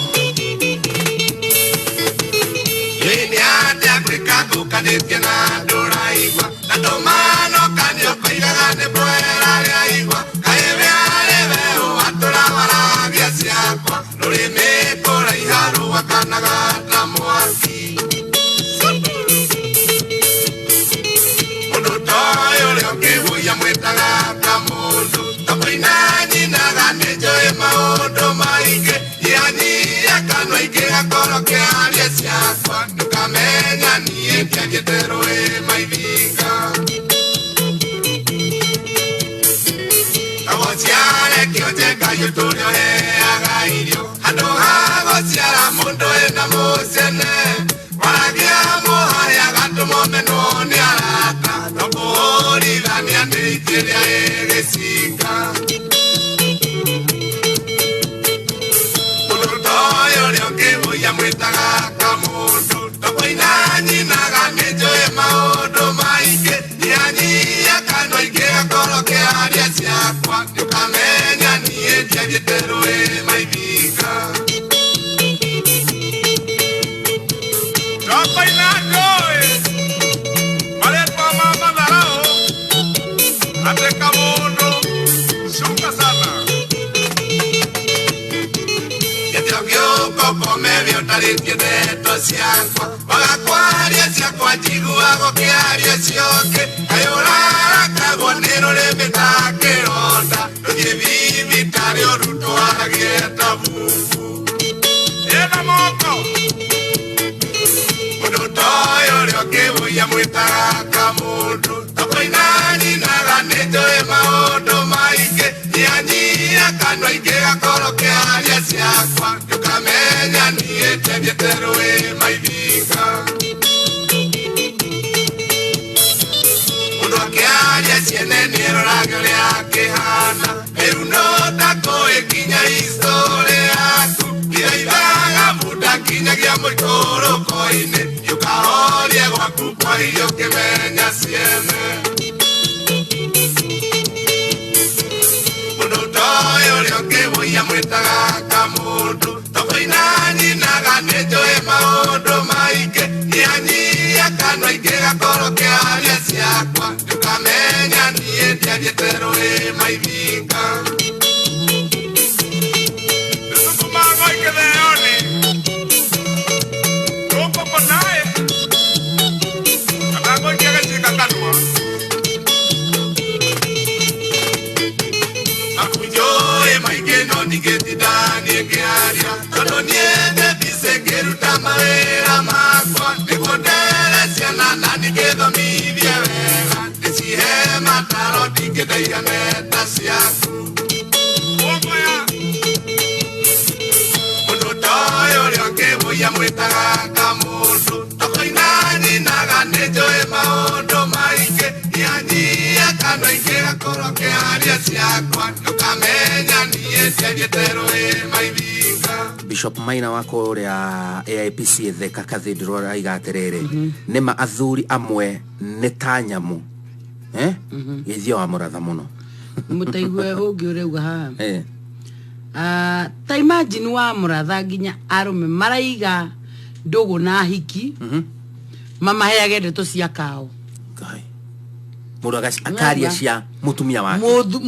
Ĩni atĩa gwĩka ngũkanĩtie na ndũraigua na ndũmanokanio koigaga nĩ mboera rĩaigua kaĩ wĩarĩ weũ watũra waragia ciakwa rũrĩmĩ kũraiha rũakanaga ta mwaki. Mũndũ toyũ ũrĩa ũngĩhũia mwĩtaga kamũndũ takoina nyinaga nĩ njũĩ maũndũ maingĩ nyihanyihia kanua ingĩgakorwo kĩaria ciakwa ndũkamenya niĩ ndiathiĩte rũĩ maithinga tagũciare kĩonje Ngai ũtũrĩa ũheaga irio handũ ha gũciara mũndũ wĩna mũcene waragia mũhaya gatũmwo menwo nĩ arata no kũhũrithania nĩ itĩrĩa ĩgĩcinga. Mũndũ toyũ ũrĩa ũngĩhũia mwĩtaga kamũndũ tokoina nyinaga nĩ njũĩ maũndũ maingĩ nyihanyihia kanua ingĩgakorwo kĩaria ciakwa nĩũkamenya niĩ ndiathiĩte rũĩ maithinga. Tokoina njũĩ marĩtwa ma matharau atĩ kamũndũ cuka sana. Gĩtĩ ũtarĩtie ndeto ciakwa wagakwaria ciakwa njiguaga ũkĩaria cioke kaĩ ũrarakagwo nĩ rũrĩmĩ ta kĩronda rũthiĩ thibitarĩ ũrutwaragie ta bubu ĩna moko. Mũndũ toyũ ũrĩa ũngĩhũia mwĩtaga kamũndũ tokoina nyinaga nĩ njũĩ maũndũ maingĩ nyihanyihia kanua ingĩgakorwo kĩaria ciakwa ndũkamenya niĩ ndiathiĩte rũĩ maithinga. Mũndũ akĩaria ciene nĩeroraga ũrĩa akĩhana rĩu no takũĩ nginya history yaku ndiraithaga bunda nginyagia mũikũrũko-inĩ ũkahorie gwaku kwa irio ũkĩmenya ciene. Mũndũ toyũ ũrĩa ũngĩhũia mwĩtaga kamũndũ tokoina nyinaga nĩ njũĩ maũndũ maingĩ nyihanyihia kanua ingĩgakorwo kĩaria ciakwa ndũkamenya niĩ ndiathiĩte rũĩ maithinga. Nĩtũtũmaga ikĩtheoni rũkũkũ naĩ kana ngũikia gĩcinga kanua makunjũĩ maingĩ no ndingĩtinda niĩ ngĩaria tondũ niĩ ndĩbice ngĩruta mawĩra makwa nĩguo ndere ciana na ningĩthomithie wega ndĩcihe mataro ndingĩndaigane ta ciaku. Njĩtaga kamũndũ tũkũina nyinaga nĩ njũĩ maũndũ maingĩ nyanyia kana ingĩ gakorwo kĩaria ciakwa ndũkamenya niĩ ndiathiĩte rũĩ maithinga. Bishop Maina wa kũrĩa AIPC Thika Cathedral araiga atĩrĩrĩ, nĩma athuri amwe nĩ ta nyamũ, eh? Gĩthio wa mũratha mũno. Mũtaigue ũngĩ ũrauga haha. Ah, ta imagine wa mũratha nginya arũme maraiga ndũgũ na hiki mamaheage ndeto cia kao. Ngai. Mũndũ akaria cia mũtumia wake. Mũndũ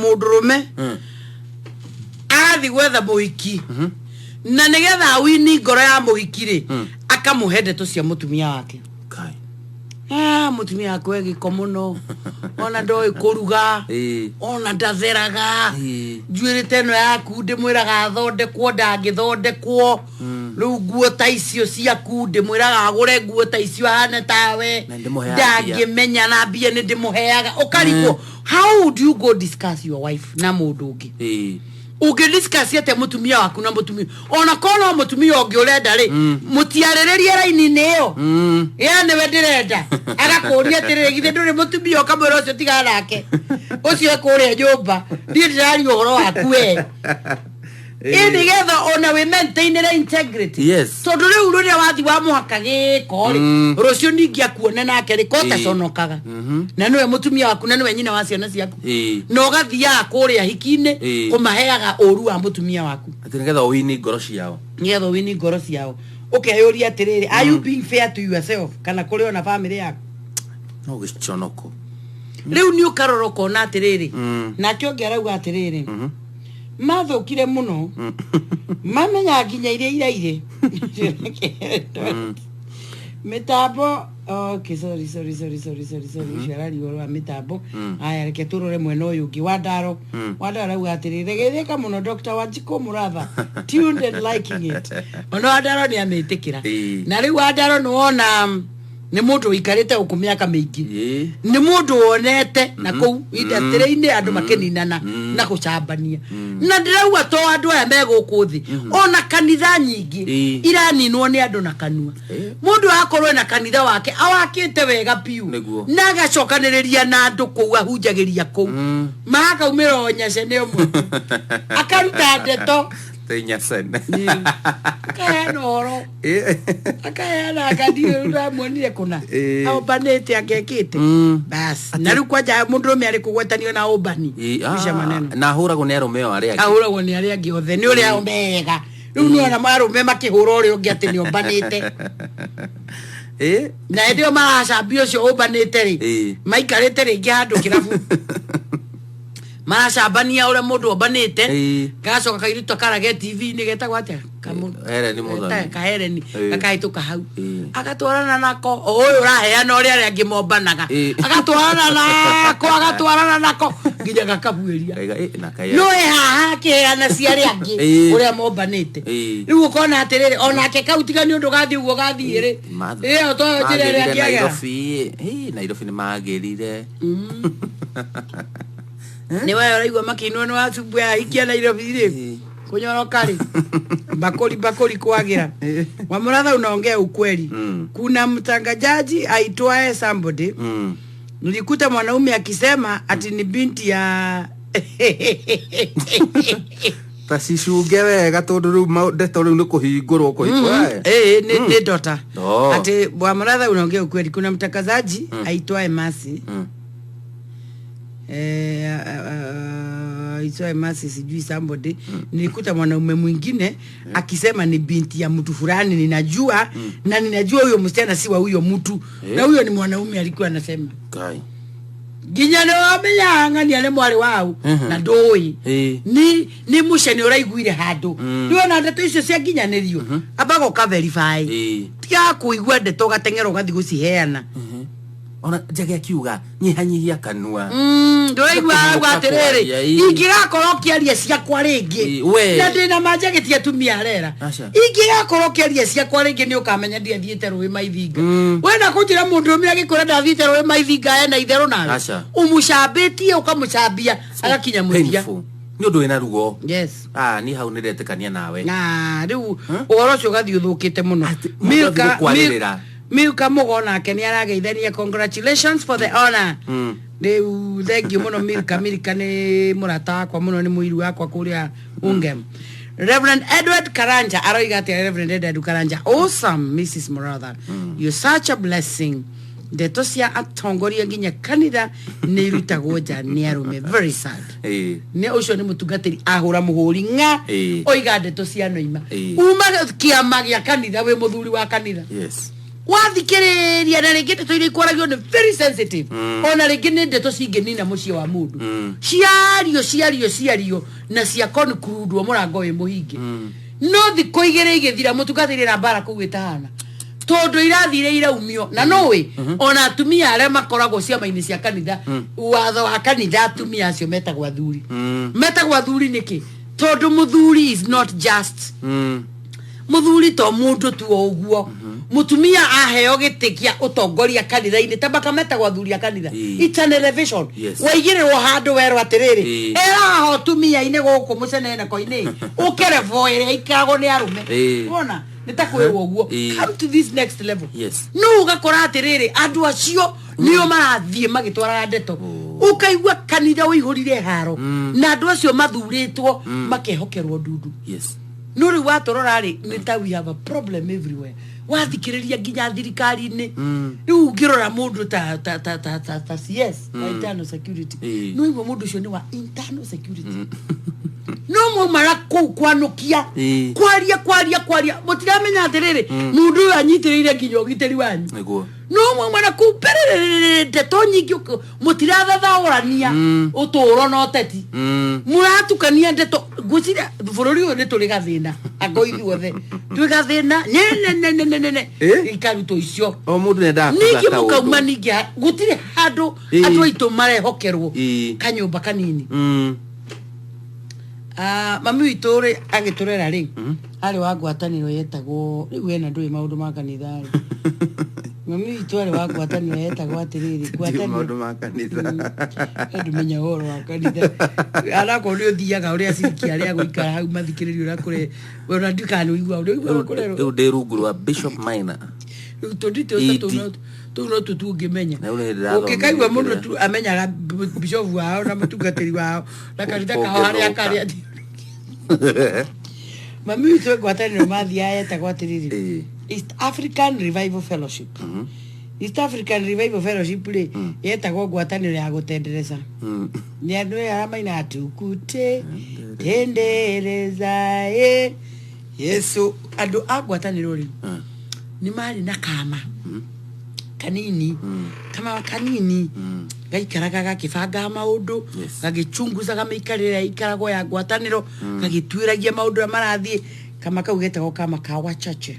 mũndũrũme arathiĩ gwetha mũhiki na nĩgetha awini ngoro ya mũhiki rĩ, akamũhe ndeto cia mũtumia wake. Ngai. Ah, mũtumia wakwa e gĩko mũno, ona ndoĩ kũruga, ona ndatheraga, njuĩrĩ ta ĩno yaku ndĩmwĩraga athondekwo ndangĩthondekwo, rĩu nguo ta icio ciaku ndĩmwĩraga agũre nguo ta icio ahane tawe. Na ndĩmũheaga mbia. Ndangĩmenya na mbia nĩ ndĩmũheaga. Ũkarigwo, how do you go discuss your wife na mũndũ ũngĩ? Ũngĩ discuss atĩa mũtumia waku na mũtumia, ona korwo no mũtumia ũngĩ ũrenda rĩ, mũtiarĩrĩrie raini-inĩ ĩyo ya nĩwe ndĩrenda, agakũria atĩrĩrĩ, githĩ ndũrĩ mũtumia? Ũkamwĩra ũcio tigana nake, ũcio ekũrĩa nyũmba, niĩ ndĩraria ũhoro waku we. Ĩ nĩgetha ona wĩ maintainĩre integrity. Tondũ rĩu rĩrĩa wathi wa mũhaka gĩko rĩ, rũciũ ningĩ akuone nake rĩ, ko taconokaga na nĩwe mũtumia waku na nĩwe nyina wa ciana ciaku, na ũgathiaga kũrĩa hiki-inĩ kũmaheaga ũru wa mũtumia waku. Atĩ nĩgetha ũwini ngoro ciao. Nĩgetha ũwini ngoro ciao. Ũkeyũria atĩrĩrĩ, are you being fair to yourself kana kũrĩ ona family yaku? No gĩconoko. Rĩu nĩ ũkarora ũkona atĩrĩrĩ, nake ũngĩ arauga atĩrĩrĩ, mathũkire mũno, mamenya nginya iria iraire mĩtambo. Okay, sorry, sorry, sorry, sorry, sorry, sorry. Ũcio araria ũhoro wa mĩtambo. Aya, reke tũrore mwena ũyũ ũngĩ wa ndaro. Wa ndaro arauga atĩrĩrĩ, geithĩka mũno Dr. Wanjikũ Mũratha, tuned and liking it. Ona wa ndaro nĩ amĩtĩkĩra. Na rĩu wa ndaro nĩ wona nĩ mũndũ ũikarĩte gũkũ mĩaka mĩingĩ, nĩ mũndũ wonete na kũu industry-inĩ andũ makĩninana na gũcambania, na ndĩrauga to andũ aya me gũkũ thĩ, ona kanitha nyingĩ iraninwo nĩ andũ na kanua. Mũndũ akorwo na kanitha wake awakĩte wega piũ na agacokanĩrĩria na andũ kũu ahunjagĩria kũu, magakaumĩra o nyacene ũmwe akaruta ndeto. Nyacene. Akaheana ũhoro, akaheana akandi ndamuonire kũna aũmbanĩte akekĩte bas, na rĩu kwanja mũndũrũme arĩ kũgwetanio na ũmbani. Ica maneno. Na ahũragwo nĩ arũme o arĩa angĩ. Ahũragwo nĩ arĩa angĩ othe nĩ ũrĩa mega. Rĩu nĩona arũme makĩhũra ũrĩa ũngĩ atĩ nĩ ombanĩte, na hĩndĩ ĩyo maracambia ũcio ũmbanĩte rĩ, maikarĩte rĩngĩ handũ kĩrabu maracambania ũrĩa mũndũ ombanĩte. Gacoka kairĩtu karage TV-inĩ getagwo atĩa? Helen Muthoni. Kahereni gakahĩtũka hau, agatwarana nako o ũyũ ũraheana ũrĩa arĩa angĩ mombanaga, agatwarana nako, agatwarana nako nginya gakabuĩria. Kaiga, na kaiga. No ĩ haha akĩheana cia arĩa angĩ ũrĩa mombanĩte. Rĩu ũkona atĩrĩrĩ, onake kau tiga nĩ ũndũ gathiĩ ũguo gathiĩ rĩ, ĩyo toyo njĩra ĩrĩa Magĩrire angĩagera. Nairobi. Nairobi nĩ magĩrire. Nĩ we ũraigua makĩinwo nĩ wacumbu ya hikia Nairobi rĩ, kunyoroka rĩ, bakuli bakuli kwagira. Wamuratha, unaongea ukweli. Kuna mtangazaji aitwaye somebody, nilikuta mwanaume akisema ati ni binti ya Ta cicunge wega tondũ rĩu ndeto rĩu nĩ kũhingũrwo kũhingũra. Eh, ni dota. Oh. Ati Bwamratha, unaongea ukweli, kuna mtangazaji aitwaye Masi, aitwaye Masi sijui somebody, nilikuta mwanaume mwingine akisema ni binti ya mtu fulani ninajua, na ninajua huyo msichana si wa huyo mtu. Na huyo ni mwanaume alikuwa anasema. Ngai. Nginya nĩ wamenya ng'ania nĩ mwarĩ wau na ndũĩ ni mũcene ũraiguire handũ. Rĩu ona ndeto icio cia nginyanĩrio ambaga ũka verify. Tiga kũigua ndeto ũgateng'era ũgathiĩ gũciheana. Ona Njage akiuga nyihanyihia kanua. Ndũraigua arauga atĩrĩrĩ, Kwaria, ingĩgakorwo ũkĩaria ciakwa rĩngĩ, We. na ndĩna manjagĩ ti atumia arera, Aca. ingĩgakorwo ũkĩaria ciakwa rĩngĩ nĩ ũkamenya ndiathiĩte rũĩ maithinga. Wenda kũnjĩra mũndũ ũmwe agĩkwĩra ndathiĩte rũĩ maithinga ena itherũ nawe? Aca. Ũmũcambĩtie, ũkamũcambia agakinya mũthia. Painful. Nĩ ũndũ wĩna ruo. Yes. Ah, niĩ hau nĩndetĩkania nawe. Na rĩu ũhoro ũcio ũgathiĩ ũthũkĩte mũno. Atĩ mũndũ athiĩ gũkwarĩrĩra. Milka Mũgo nake nĩ arageithania, congratulations for the honor. Rĩu thengiũ mũno Milka. Milka nĩ mũrata wakwa mũno, nĩ mũiru wakwa kũrĩa Ungem. Reverend Edward Karanja aroiga atĩa? Reverend Edward Karanja: "Awesome, Mrs Muratha, you're such a blessing. Ndeto cia atongoria nginya kanitha nĩ irutagwo nja nĩ arũme. Very sad." Nĩ ũcio nĩ mũtungatĩri ahũra mũhũri ng'a. Oiga ndeto cia noima uma kĩama gĩa kanitha, wĩ mũthuri wa kanitha. Wathikĩrĩria na rĩngĩ ndeto iria ikwaragio nĩ very sensitive, ona rĩngĩ nĩ ndeto cingĩnina mũciĩ wa mũndũ, ciario ciario ciario na cia conclude mũrango wĩ mũhinge. No thikũ igĩrĩ igĩthira, mũtungatĩri na mbara kũu ĩtahana, tondũ irathire iraumio na nũĩ ona atumia arĩa makoragwo ciama-inĩ cia kanitha, watho wa kanitha, atumia acio metagwo athuri. Metagwo athuri nĩkĩ? Tondũ mũthuri is not just mũthuri, to mũndũ tu o ũguo. Mũtumia aheo gĩtĩ kĩa ũtongoria kanitha-inĩ, ta makametagwo athuri a kanitha. It's an elevation. Waigĩrĩrwo handũ werwo atĩrĩrĩ, eraha ũtumia-inĩ gũkũ mũceneneko-inĩ ũkerevo ĩrĩa ikaragwo nĩ arũme. Wona nĩ ta kwĩrwo ũguo, come to this next level. No ũgakora atĩrĩrĩ, andũ acio nĩo marathiĩ magĩtwaraga ndeto, ũkaigua kanitha ũihũrire haro na andũ acio mathurĩtwo makehokerwo ndundu. No rĩu watũrora rĩ, nĩ ta we have a problem everywhere. Wathikĩrĩria nginya thirikari-inĩ rĩu, ũngĩrora mũndũ ta CS wa internal security, no igua mũndũ ũcio nĩ wa internal security, no mwaumara kũu kwanukia, kwaria kwaria kwaria, mũtiramenya atĩrĩrĩ, mũndũ ũyũ anyitĩrĩire nginya ũgitĩri wanyu. No mwaumara kũu pererere, ndeto nyingĩ, mũtirathathaũrania ũtũũro na ũteti, mũratukania ndeto. Ngwĩciria bũrũri ũyũ nĩ tũrĩ gathĩna, ango ithuothe twĩ gathĩna nenenenenene. Ikarutwo icio. O mũndũ nendaga kuga Ningĩ kaũndũ. mũkauma ningĩ gũtirĩ handũ andũ aitũ marehokerwo kanyũmba kanini. Ah, mami witũ rĩ, agĩtũrera rĩ, arĩ wa ngwatanĩro yetagwo, rĩu wena ndũĩ maũndũ ma kanitha rĩ, mami witũ arĩ wa ngwatanĩro yetagwo atĩrĩrĩ, Ndiũĩ ngwatanĩro maũndũ ma kanitha. Ndũmenya ũhoro wa kanitha, anakorwo nĩ ũthiaga ũrĩa aciriki arĩa gũikara hau mathikĩrĩrio ũrĩa kũre, ona ndiũĩ kana nĩ ũiguaga ũrĩa ũiguaga kũrerwo. Rĩu ndĩ rungu rwa Bishop Minor. Rĩu tũnditĩ ED. tũu no tuo tuũngĩmenya. Na rĩu nĩ ndĩrathomire Ũngĩkaigua mũndũ kĩrĩa. tu amenyaga bishofu wao na mũtungatĩri wao na kanitha kao harĩa Kũngĩthũka. karĩa. Mami witũ ngwatanĩro mathiaga yetagwo atĩrĩrĩ, East African Revival Fellowship. East African Revival Fellowship rĩ, yetagwo ngwatanĩro ya gũtendereza. Nĩ andũ arĩa mainaga tukute tendereza ĩ Yesu. Andũ a ngwatanĩro rĩ, nĩ marĩ na kama kanini, kama kanini gaikaraga gakĩbangaga maũndũ, gagĩchunguzaga mĩikarĩre ĩrĩa ĩikaragwo ya ngwatanĩro, gagĩtuĩragia maũndũ ũrĩa marathiĩ. Kama kau getagwo kama ka wachache.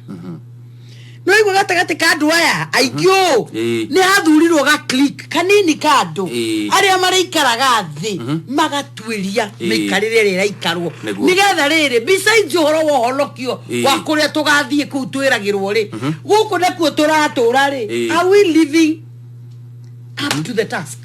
No igua gatagatĩ ka andũ aya aingĩ ũũ, nĩ hathurirwo ga clique kanini ka andũ arĩa marĩikaraga thĩ magatuĩria mĩikarĩre ĩrĩa ĩraikarwo, nĩgetha rĩrĩ, besides ũhoro wa ũhonokio wa kũrĩa tũgathiĩ kũu twĩragĩrwo rĩ, gũkũ nakuo tũratũra rĩ, are we living up to the task?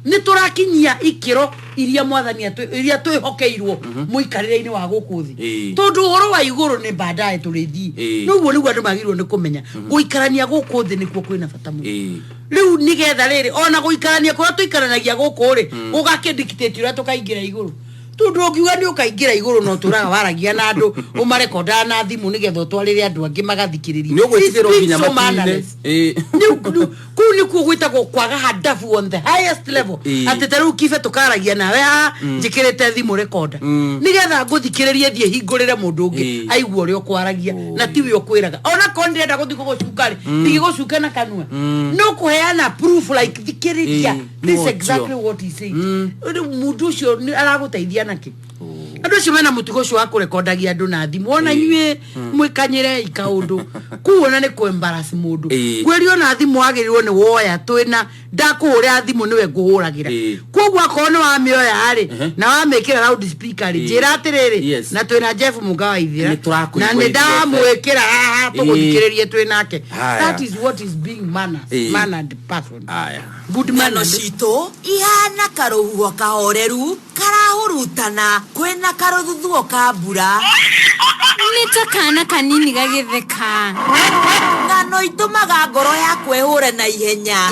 Nĩ tũrakinyia ikĩro iria mwathani iria twĩhokeirwo mũikarĩre-inĩ wa gũkũ thĩ? Tondũ ũhoro wa igũrũ nĩ baadaye tũrĩthiĩ. Noguo nĩguo andũ magĩrĩirwo nĩ kũmenya gũikarania gũkũ thĩ nĩkuo kwĩna bata mũno. Rĩu nĩgetha rĩrĩ, ona gũikarania kũrĩa tũikaranagia gũkũ rĩ, gũgakĩdictate ũrĩa tũkaingĩra igũrũ, tondũ ũngiuga nĩ ũkaingĩra igũrũ no ũtũraga waragia na andũ, ũmarekondaga na thimũ nĩgetha ũtwarĩre andũ angĩ magathikĩrĩria. Nĩ ũgwĩtigĩrwo It's nginya being so matu-inĩ. mannerless. Kũu nĩkuo gwĩtagwo kwaga handabu on the highest level. Atĩ ta rĩu kibe tũkaragia nawe haha, njĩkĩrĩte thimũ rekonda nĩgetha ngũthikĩrĩrie, thiĩ hingũrĩre mũndũ ũngĩ aigue ũrĩa ũkwaragia, na tiwe ũkwĩraga. Ona korwo ndĩrenda gũthiĩ gũgũcuka rĩ, ndigĩgũcuka na kanua, no kũheana proof like, thikĩrĩria, this Nĩguo. exactly what he said. Rĩu mũndũ ũcio nĩ aragũteithia nakĩ? Andũ acio mena mũtugo ũcio wa kũrekondagia andũ na thimũ, ona inyuĩ mwĩkanyĩrei kaũndũ kũu, ona nĩ kũ-embarrass mũndũ. Kwĩrio na thimũ wagĩrĩirwo nĩ woya twĩna ndakũhũrĩra thimũ, nĩwe ngũhũragĩra. Koguo akorwo nĩ wamĩoya rĩ, na wamĩkĩra loud speaker rĩ, njĩra atĩrĩrĩ, na twĩna Jeff Mũga wa Ithira, Nĩ tũrakũigua na nĩ ithuothe. ndamwĩkĩra haha tũgũthikĩrĩrie twĩ nake. Haya. That is what is being manners, mannered person. Haya. Good Ng'ano mannered. citũ ihana karũhuho kahoreru. Karahurutana kwĩna karũthuthuo ka mbura. Nĩ ta kana kanini gagĩtheka. Ng'ano itũmaga ngoro yaku ĩhũre na ihenya.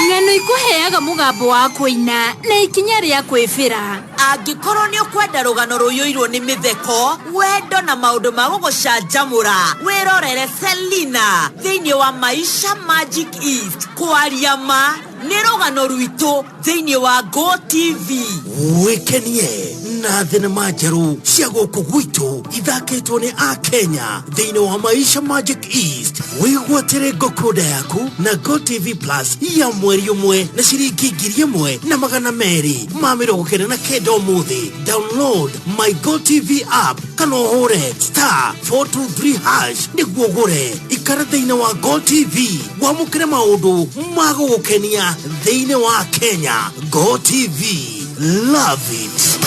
Ng'ano ikũheaga mũgambo wa kũina na ikinya rĩa kwĩbĩra. Angĩkorwo nĩ ũkwenda rũgano rũiyũirwo nĩ mĩtheko, wendo na maũndũ ma gũgũcanjamũra, wĩrorere Selina thĩinĩ wa Maisha Magic East. Kwaria ma nĩ rũgano rwitũ thĩinĩ wa Go TV. Wĩkenie na thenema njerũ cia gũkũ gwitũ ithakĩtwo nĩ Akenya thĩinĩ wa Maisha Magic East. Wĩgwatĩre ngokoda yaku na Go TV Plus ya mweri ũmwe na ciringi 1,299 ũmũthĩ. Download my Go TV app kana ũhũre *423# nĩguo ũgũre. Ikara thĩinĩ wa Go TV wamũkĩre maũndũ ma gũgũkenia thĩinĩ wa Kenya. Go TV, love it.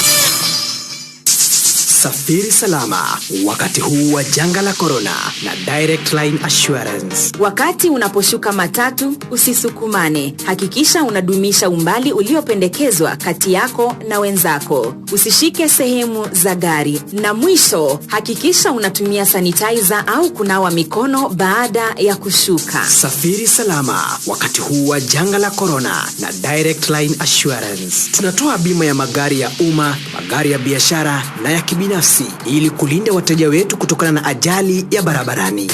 Safiri salama wakati huu wa janga la corona na Direct Line Assurance. Wakati unaposhuka matatu, usisukumane. Hakikisha unadumisha umbali uliopendekezwa kati yako na wenzako. Usishike sehemu za gari. Na mwisho, hakikisha unatumia sanitizer au kunawa mikono baada ya kushuka. Safiri salama wakati huu wa janga la corona na Direct Line Assurance. Tunatoa bima ya magari ya umma, magari ya biashara na ya kibinafsi ili kulinda wateja wetu kutokana na ajali ya barabarani.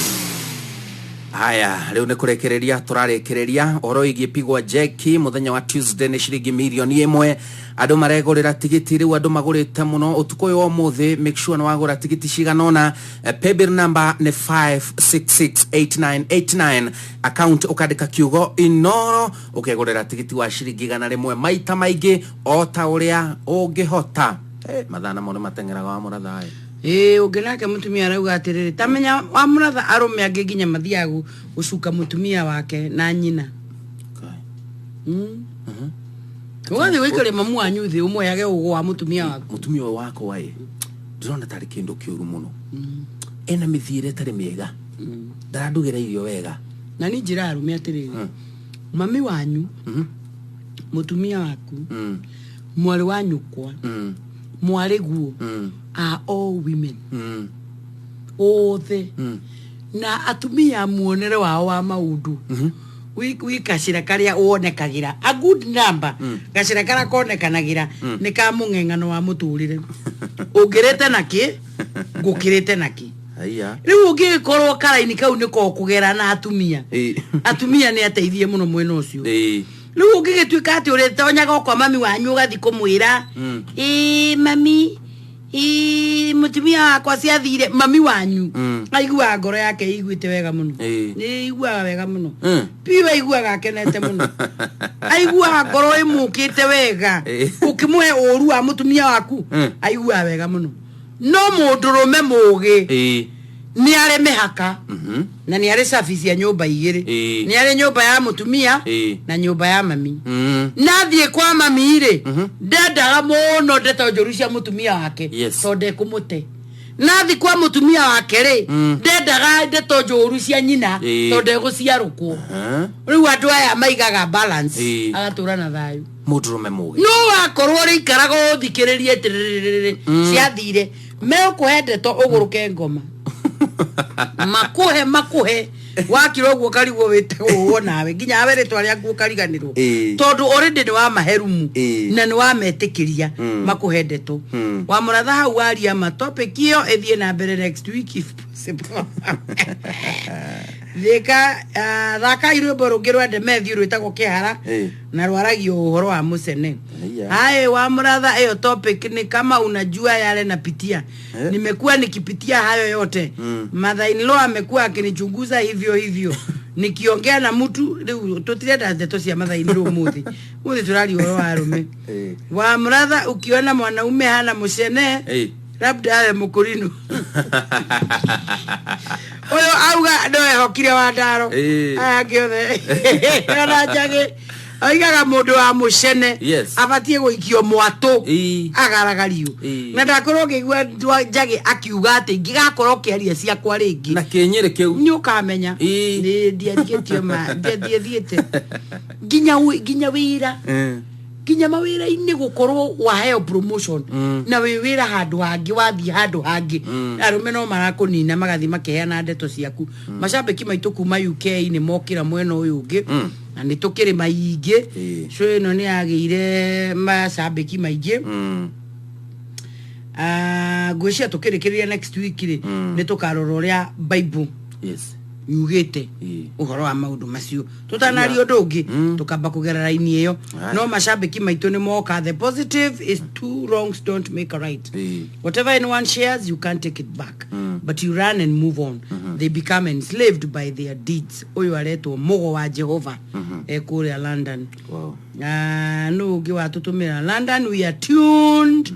Haya, rĩu nĩ kũrĩkĩrĩria tũrarĩkĩrĩria ũhoro wĩgiĩ pigwa jeki mũthenya wa Tuesday nĩ ciringi mirioni 1. Andũ maregũrĩra tigiti rĩu, andũ magũrĩte mũno ũtukũ ũyũ wa ũmũthĩ. Make sure nĩ wagũra tigiti cigana ũna. Paybill number nĩ 5668989, account ũkandĩka kiugo Inoro, ũkegũrĩra tigiti wa ciringi 100 maita maingĩ o ta ũrĩa ũngĩhota. Mathaa namo nĩ mateng'eraga wa mũrathaĩ. Ĩĩ, ũngĩ nake mũtumia arauga atĩrĩrĩ, tamenya wa mũratha, arũme angĩ nginya mathiaga gũcuka mũtumia wake na nyina. Ũgathiĩ gũikaria mamu wanyu thĩ, ũmwehage ũgũ wa mũtumia waku. Mũtumia ũyũ wakwa ĩ, ndĩrona tarĩ kĩndũ kĩũru mũno, ena mĩthiĩre ĩtarĩ mĩega, ndarandugĩra irio wega. Na ni njĩra arũme atĩrĩrĩ, mami wanyu, mũtumia waku, mwarĩ wa nyũkwa, mwarĩ guo, are all women othe. Na atumia muonere wao wa maũndũ wi gacĩra karĩa wonekagĩra, a good number, gacĩra karĩa konekanagĩra nĩ ka mũng'eng'ano wa mũtũrĩre. Ũngĩrĩte nakĩ, ngũkĩrĩte nakĩ. Haiya. Rĩu ũngĩgĩkorwo karaini kau nĩko kũgera na atumia, atumia nĩ ateithie mũno mwena ũcio. Rĩu ũngĩgĩtuĩka atĩ ũrĩtonyaga o kwa mami wanyu, ũgathiĩ kũmwĩra, "Ĩĩ mami, ĩĩ mũtumia wakwa ciathire," mami wanyu aiguaga ngoro yake ĩiguĩte wega mũno. Nĩ iguaga wega mũno piũ, aiguaga akenete mũno, aiguaga ngoro ĩmũkĩte wega. Ũkĩmũhe ũru wa mũtumia waku, aiguaga wega mũno. No mũndũrũme mũgĩ nĩ arĩ mĩhaka na nĩ arĩ service ya nyũmba igĩrĩ. Nĩ arĩ nyũmba ya mũtumia na nyũmba ya mami. Nathiĩ kwa mami rĩ, ndendaga mũno ndeto njũru cia mũtumia wake tondũ ndekũmũte. Nathi kwa mũtumia wake rĩ, ndendaga ndeto njũru cia nyina tondũ ndegũciarũkwo. Rĩu andũ aya maigaga balance, agatũra na thayũ. Mũndũrũme mũgĩ. No wakorwo ũrĩikaraga ũthikĩrĩrie tĩrĩrĩrĩrĩ, ciathire, megũkũhe ndeto ũgũrũke ngoma, makũhe makũhe wakira ũguo karigwo wĩtagwo ũũ nawe, nginya awe rĩtwa rĩaku ũkariganĩrwo, tondũ already nĩ wamahe rumu na nĩ wametĩkĩria makũhe ndeto. Wa mũratha, hau waria ma, topic ĩyo ĩthiĩ na mbere next week if possible. Thika thaka rwĩmbo rũngĩ rwa Demethiũ rwĩtagwo Kĩhara na rwaragio ũhoro wa mũcene. Haiya. Hae wa mũratha, ĩyo topic ni kama unajua yale napitia. Nimekuwa nikipitia hayo yote. Mother in law amekuwa akinichunguza hivyo hivyo nikiongea na mtu. Rĩu tũtirenda ndeto cia mother in law mũthĩ. Mũthĩ tũraria ũhoro wa arũme. Wa mũratha, ukiona mwanaume hana mũcene, labda awe mũkũrinũ. Ũyũ auga no ehokire wa ndaro. Aya angĩ othe ona njagĩ oigaga mũndũ wa mũcene abatiĩ gũikio mwatũ, agaragario. Na ndakorwo ngĩigua njagĩ akiuga atĩ ingĩgakorwo kĩaria ciakwa rĩngĩ na kĩnyĩrĩ kĩu. Nĩ ũkamenya nĩ ndiarigĩtio ma ndiathiĩte nginya wĩra. Nginya mawĩra-inĩ gũkorwo waheo promotion na wĩ wĩra handũ hangĩ, wathiĩ handũ hangĩ, arũme no marakũnina, magathiĩ makeheana ndeto ciaku. Macambĩki maitũ kuma UK nĩ mokĩra mwena ũyũ ũngĩ, na nĩ tũkĩrĩ maingĩ. Show ĩno nĩ yagĩire macambĩki maingĩ. Ah, ngwĩciria tũkĩrĩkĩrĩria next week rĩ, nĩ tũkarora ũrĩa Bible yugĩte ũhoro wa maũndũ macio. Tũtanaria ũndũ ũngĩ, tũkamba kũgera raini ĩyo. No macambĩki maitũ nĩ moka. The positive is two wrongs don't make a right. Whatever anyone shares, you can't take it back, but you run and move on. They become enslaved by their deeds. Ũyũ aretwo Mũgo wa Jehova, ekũrĩa London. Ah, nũ ũngĩ watũtũmĩra? London, we are tuned,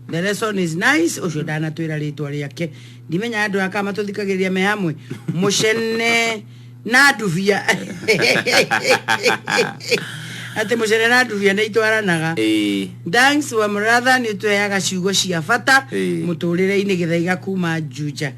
the lesson is nice. Ũcio ndanatwĩra rĩtwa rĩake, ndimenya andũ aka matũthikagĩrĩria me hamwe mũcene na ndubia, atĩ mũcene na ndubia nĩ itwaranaga. Thanks wa mũratha, nĩ ũtũheaga ciugo cia bata mũtũrĩre-inĩ. Gĩthaiga kuma Juja.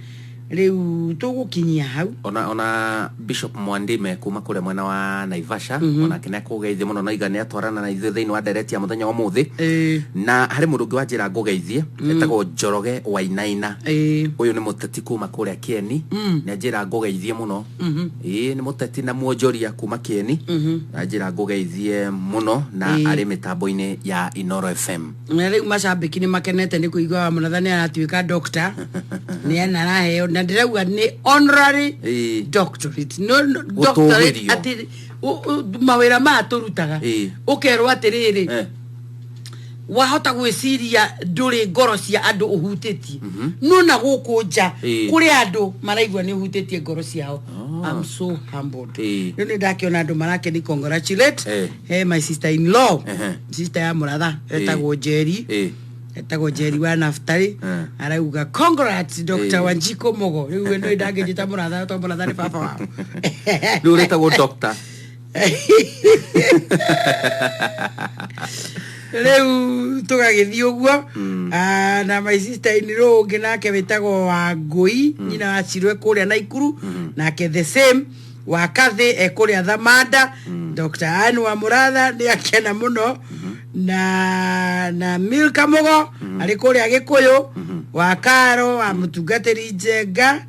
Rĩu tũgũkinyia hau. Ona Bishop Mwandime kuma kũrĩa mwena wa Naivasha, onake nĩ akũgeithie mũno, na iga nĩ atwarana na ithuĩ thĩinĩ wa ndereti ya mũthenya wa ũmũthĩ. Na harĩ mũndũ ũngĩ wanjĩra ngũgeithie, etagwo Njoroge Wainaina. Ũyũ nĩ mũteti kuma kũrĩa Kĩeni. Nĩ anjĩra ngũgeithie mũno. Ĩĩ, nĩ mũteti na mwonjoria kuma Kĩeni. Anjĩra ngũgeithie mũno na arĩ mĩtambo-inĩ ya Inoro FM. Na rĩu macambĩki nĩ makenete nĩ kũigua wa mũratha nĩ aratuĩka doctor, nĩ ena araheo, na ndĩrauga nĩ honorary doctorate, no, doctorate. Gũtũgĩrio. Atĩ mawĩra maya tũrutaga, ũkerwo atĩrĩrĩ, wahota gwĩciria ndũrĩ ngoro cia andũ ũhutĩtie, no na gũkũ nja kũrĩ andũ maraigua nĩ ũhutĩtie ngoro ciao. I'm so humbled. Rĩu nĩ ndakĩona andũ marakeni congratulate. He my sister in law, sister ya mũratha, etagwo Njeri, etagwo Njeri wa Naftali. Arauga congrats, Dr. Wanjiko Mogo. Rĩu we nĩ ndangĩnjĩta mũratha, tondũ mũratha nĩ baba wao. Rĩu ũrĩtagwo doctor. Rĩu tũgagĩthiĩ ũguo. Ah, na my sister in law ũngĩ nake wĩtagwo Wangũi, nyina wa Cirwe kũrĩa Naikuru, nake the same, wa Kathĩ e kũrĩa Thamanda. Dr. Ann wa Mũratha nĩ akena mũno, na Milka Mũgo arĩ kũrĩa Gĩkũyũ, wa Karo wa mũtungatĩri Njenga.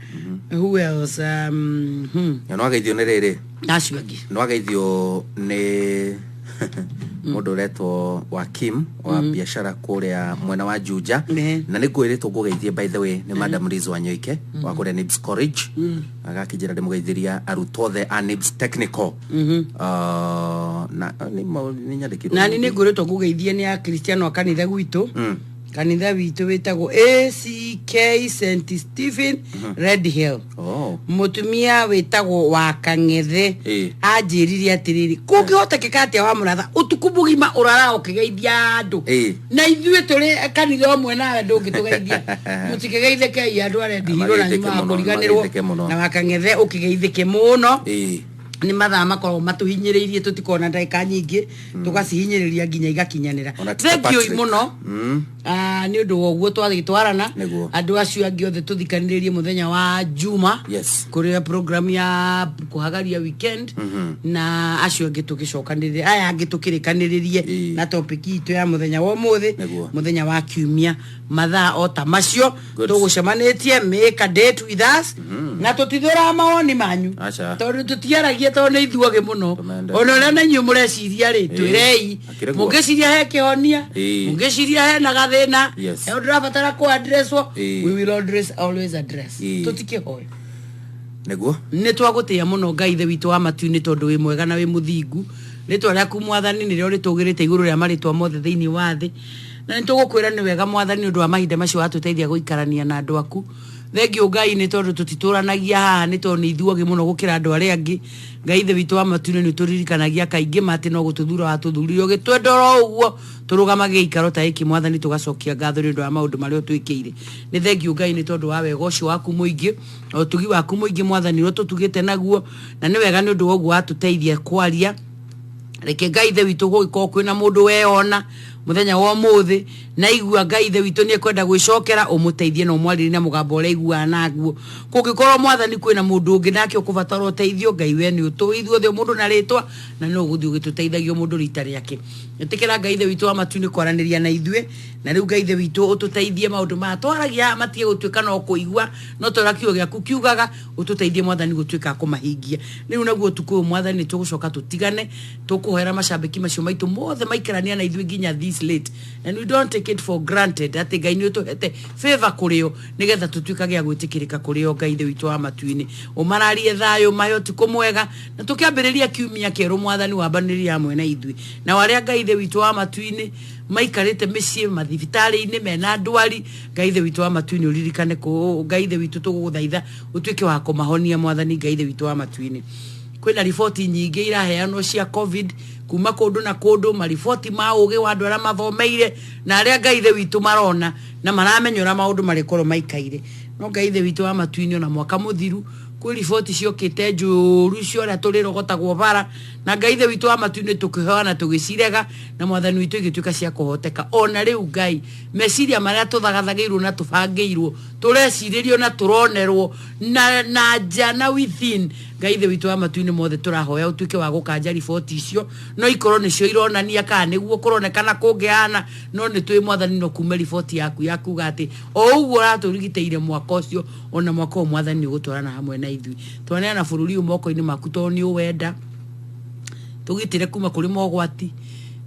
Who else? Na no ageithio nĩ rĩrĩ. Na acio angĩ. No ageithio nĩ mũndũ ũretwo wa Kim wa biacara kũrĩa mwena wa Juja. Na nĩ ngwĩrĩtwo ngũgeithie, by the way, nĩ Madam Liz Wanyoike wa kũrĩa Nibs College. Agakĩnjĩra ndĩmũgeithĩria arutwo othe a Nibs Technical. Na nĩ nyandĩkirwo. Nani nĩ ngũrĩtwo ngũgeithie nĩ akristiano a kanitha gwitũ. Kanitha witũ wĩtagwo ACK St Stephen, Red Hill. Mũtumia wĩtagwo wa Kang'ethe anjĩrire atĩrĩrĩ, kũngĩhotekeka atĩa wa mũratha ũtukũ mũgima ũraraga ũkĩgeithia andũ, na ithuĩ tũrĩ kanitha ũmwe nawe ndũngĩtũgeithia? Mũtikĩgeithĩkei andũ a Red Hill na Mageithĩke nyuma mũno, kũriganĩrwo. mageithĩke mũno. Na wa Kang'ethe ũkĩgeithĩke mũno. Nĩ mathaa makoragwo matũhinyĩrĩirie, tũtikona ndagĩka nyingĩ, tũgacihinyĩrĩria nginya igakinyanĩra. Ona Tito Thank you Patrick. mũno. Ah, nĩ ũndũ wa ũguo twagĩtwarana. Andũ acio angĩ othe tũthikanĩrĩrie mũthenya wa Juma kũrĩa program ya kũhagaria weekend, na acio angĩ tũgĩcokanĩrĩria, aya angĩ tũkĩrĩkanĩrĩrie na topic itũ ya mũthenya wa ũmũthĩ. Mũthenya wa Kiumia, mathaa o ta macio, tũgũcemanĩtie. Make a date with us, na tũtithũraga mawoni manyu. Aca. Tondũ tũtiaragia, tondũ nĩ ithuogĩ mũno. Tũmende. Ona ũrĩa na inyuĩ mũreciria rĩ, twĩrei. Akĩrĩ guo. Mũngĩciria he kĩhonia, mũngĩciria hena gathĩna, he ũndũ ũrabatara kũ addresswo, we will address, always address. Tũtikĩhoya. Nĩ twagũtĩĩa mũno, Ngai Ithe witũ wa matu-inĩ, tondũ wĩ mwega na wĩ mũthingu. Rĩtwa rĩaku, Mwathani, nĩrĩo rĩtũgĩrĩte igũrũ rĩa marĩtwa mothe thĩinĩ wa thĩ, na nĩ tũgũkwĩra nĩ wega, Mwathani, nĩ ũndũ wa mahinda macio watũteithia gũikarania na andũ aku. Thengiũ, Ngai, nĩ tondũ tũtitũranagia haha nĩ tondũ nĩ ithuogĩ mũno gũkĩra andũ arĩa angĩ. Ngai Ithe witũ wa matu-inĩ, nĩ ũtũririkanagia kaingĩ ma atĩ no gũtũthura watũthurire ũgĩtwenda oro ũguo tũrũgamage gĩikaro ta gĩkĩ. Mwathani, tũgacokia ngatho nĩ ũndũ wa maũndũ marĩa ũtwĩkĩire. Nĩ thengiũ, Ngai, nĩ tondũ wa wega ũcio waku mũingĩ na ũtugi waku mũingĩ, Mwathani, ũrĩa ũtũtugĩte naguo, na nĩ wega nĩ ũndũ wa ũguo watũteithia kwaria. Reke, Ngai Ithe witũ, gũgĩkorwo kwĩna mũndũ weyona mũthenya wa ũmũthĩ Na igua Ngai ithe witũ nĩ ekwenda gwĩcokera, ũmũteithie na ũmwarĩrie na mũgambo ũrĩa aiguaga naguo. Kũngĩkorwo Mwathani kwĩna mũndũ ũngĩ nake ũkũbatara ũteithio, Ngai we nĩ ũtũĩ ithuothe o mũndũ na rĩtwa, na no ũgũthiĩ ũgĩtũteithagia o mũndũ rita rĩake. Ĩtĩkĩra Ngai ithe witũ wa matu-inĩ kwaranĩria na ithuĩ, na rĩu Ngai ithe witũ ũtũteithie maũndũ maya twaragia haha matige gũtuĩka no kũigua, no ta ũrĩa kiugo gĩaku kiugaga, ũtũteithie Mwathani gũtuĩka a kũmahingia. Rĩu naguo ũtukũ ũyũ Mwathani nĩ tũgũcoka tũtigane, tũkũhoera macambĩki macio maitũ mothe maikarania na ithuĩ nginya this late, and we don't take it for granted atĩ Ngai nĩ ũtũhete favor kũrĩ o nĩgetha tũtuĩkage a gwĩtĩkĩrĩka kũrĩ o. Ngai ithe witũ wa matu-inĩ, ũmararie thayũ, mahe ũtukũ mwega, na tũkĩambĩrĩria kiumia kĩerũ Mwathani wambanĩrie hamwe na ithuĩ. Nao arĩa Ngai ithe witũ wa matu-inĩ maikarĩte mĩciĩ mathibitarĩ-inĩ mena ndwari, Ngai ithe witũ wa matu-inĩ ũririkane kũ Ngai ithe witũ tũgũgũthaitha ũtuĩke wa kũmahonia Mwathani Ngai ithe witũ wa matu-inĩ. Kwĩna riboti nyingĩ iraheanwo cia COVID kuma kũndũ na kũndũ, mariboti ma ũgĩ wa andũ arĩa mathomeire na arĩa Ngai ithe witũ marona na maramenya ũrĩa maũndũ marĩkorwo maikaire. No Ngai ithe witũ wa matu-inĩ, ona mwaka mũthiru kwĩ riboti ciokĩte njũru cia ũrĩa tũrĩrogotagwo bara, na Ngai ithe witũ wa matu-inĩ tũkĩhoya na tũgĩcirega, na Mwathani witũ igĩtuĩka cia kũhoteka. Ona rĩu Ngai, meciria marĩa tũthagathagĩirwo na tũbangĩirwo, tũrecirĩrio na tũronerwo na nja na within, Ngai ithe witũ wa matu-inĩ mothe tũrahoya ũtuĩke wa gũkanja riboti icio, no ikorwo nĩcio ironania kana nĩguo kũronekana kũngĩhana, no nĩ tũĩ Mwathani no kume riboti yaku ya kuga atĩ o ũguo ũratũrigitĩire mwaka ũcio, ona mwaka ũyũ Mwathani nĩ ũgũtwarana hamwe na ithuĩ. Twaneana bũrũri ũyũ moko-inĩ maku tondũ nĩ ũwenda, tũgitĩre kuma kũrĩ mogwati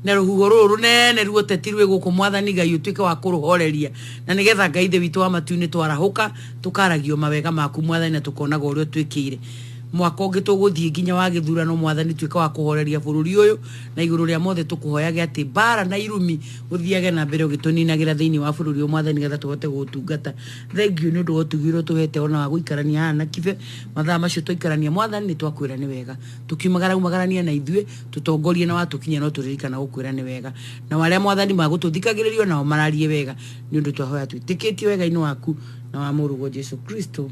na rũhuho rũrũ rũnene ruoteti rwĩ gũkũ Mwathani Ngai ũtuĩke wa kũrũhoreria, na nĩgetha Ngai ithe witũ wa matu-inĩ twarahũka tũkaragio mawega maku Mwathani, na tũkonaga ũrĩa ũtwĩkĩire. Mwaka ũngĩ tũgũthiĩ nginya wa gĩthurano Mwathani, tuĩke wa kũhoreria bũrũri ũyũ, na igũrũ rĩa mothe tũkũhoyage atĩ mbara na irumi ũthiage na mbere ũgĩtũninagĩra thĩinĩ wa bũrũri ũyũ Mwathani, nĩgetha tũhote gũgũtungata. Thengiũ nĩ ũndũ wa ũtugi ũrĩa ũtũhete ona wa gũikarania haha na Kibe mathaa macio twaikarania Mwathani, nĩ twakwĩra nĩ wega. Tũkiumagara umagarania na ithuĩ, tũtongorie na watũkinyia no tũririkana gũkwĩra nĩ wega. Na arĩa Mwathani magũtũthikagĩrĩrio nao mararie wega, nĩ ũndũ twahoya twĩtĩkĩtie wega-inĩ waku na wa mũrũguo Jesu Kristo.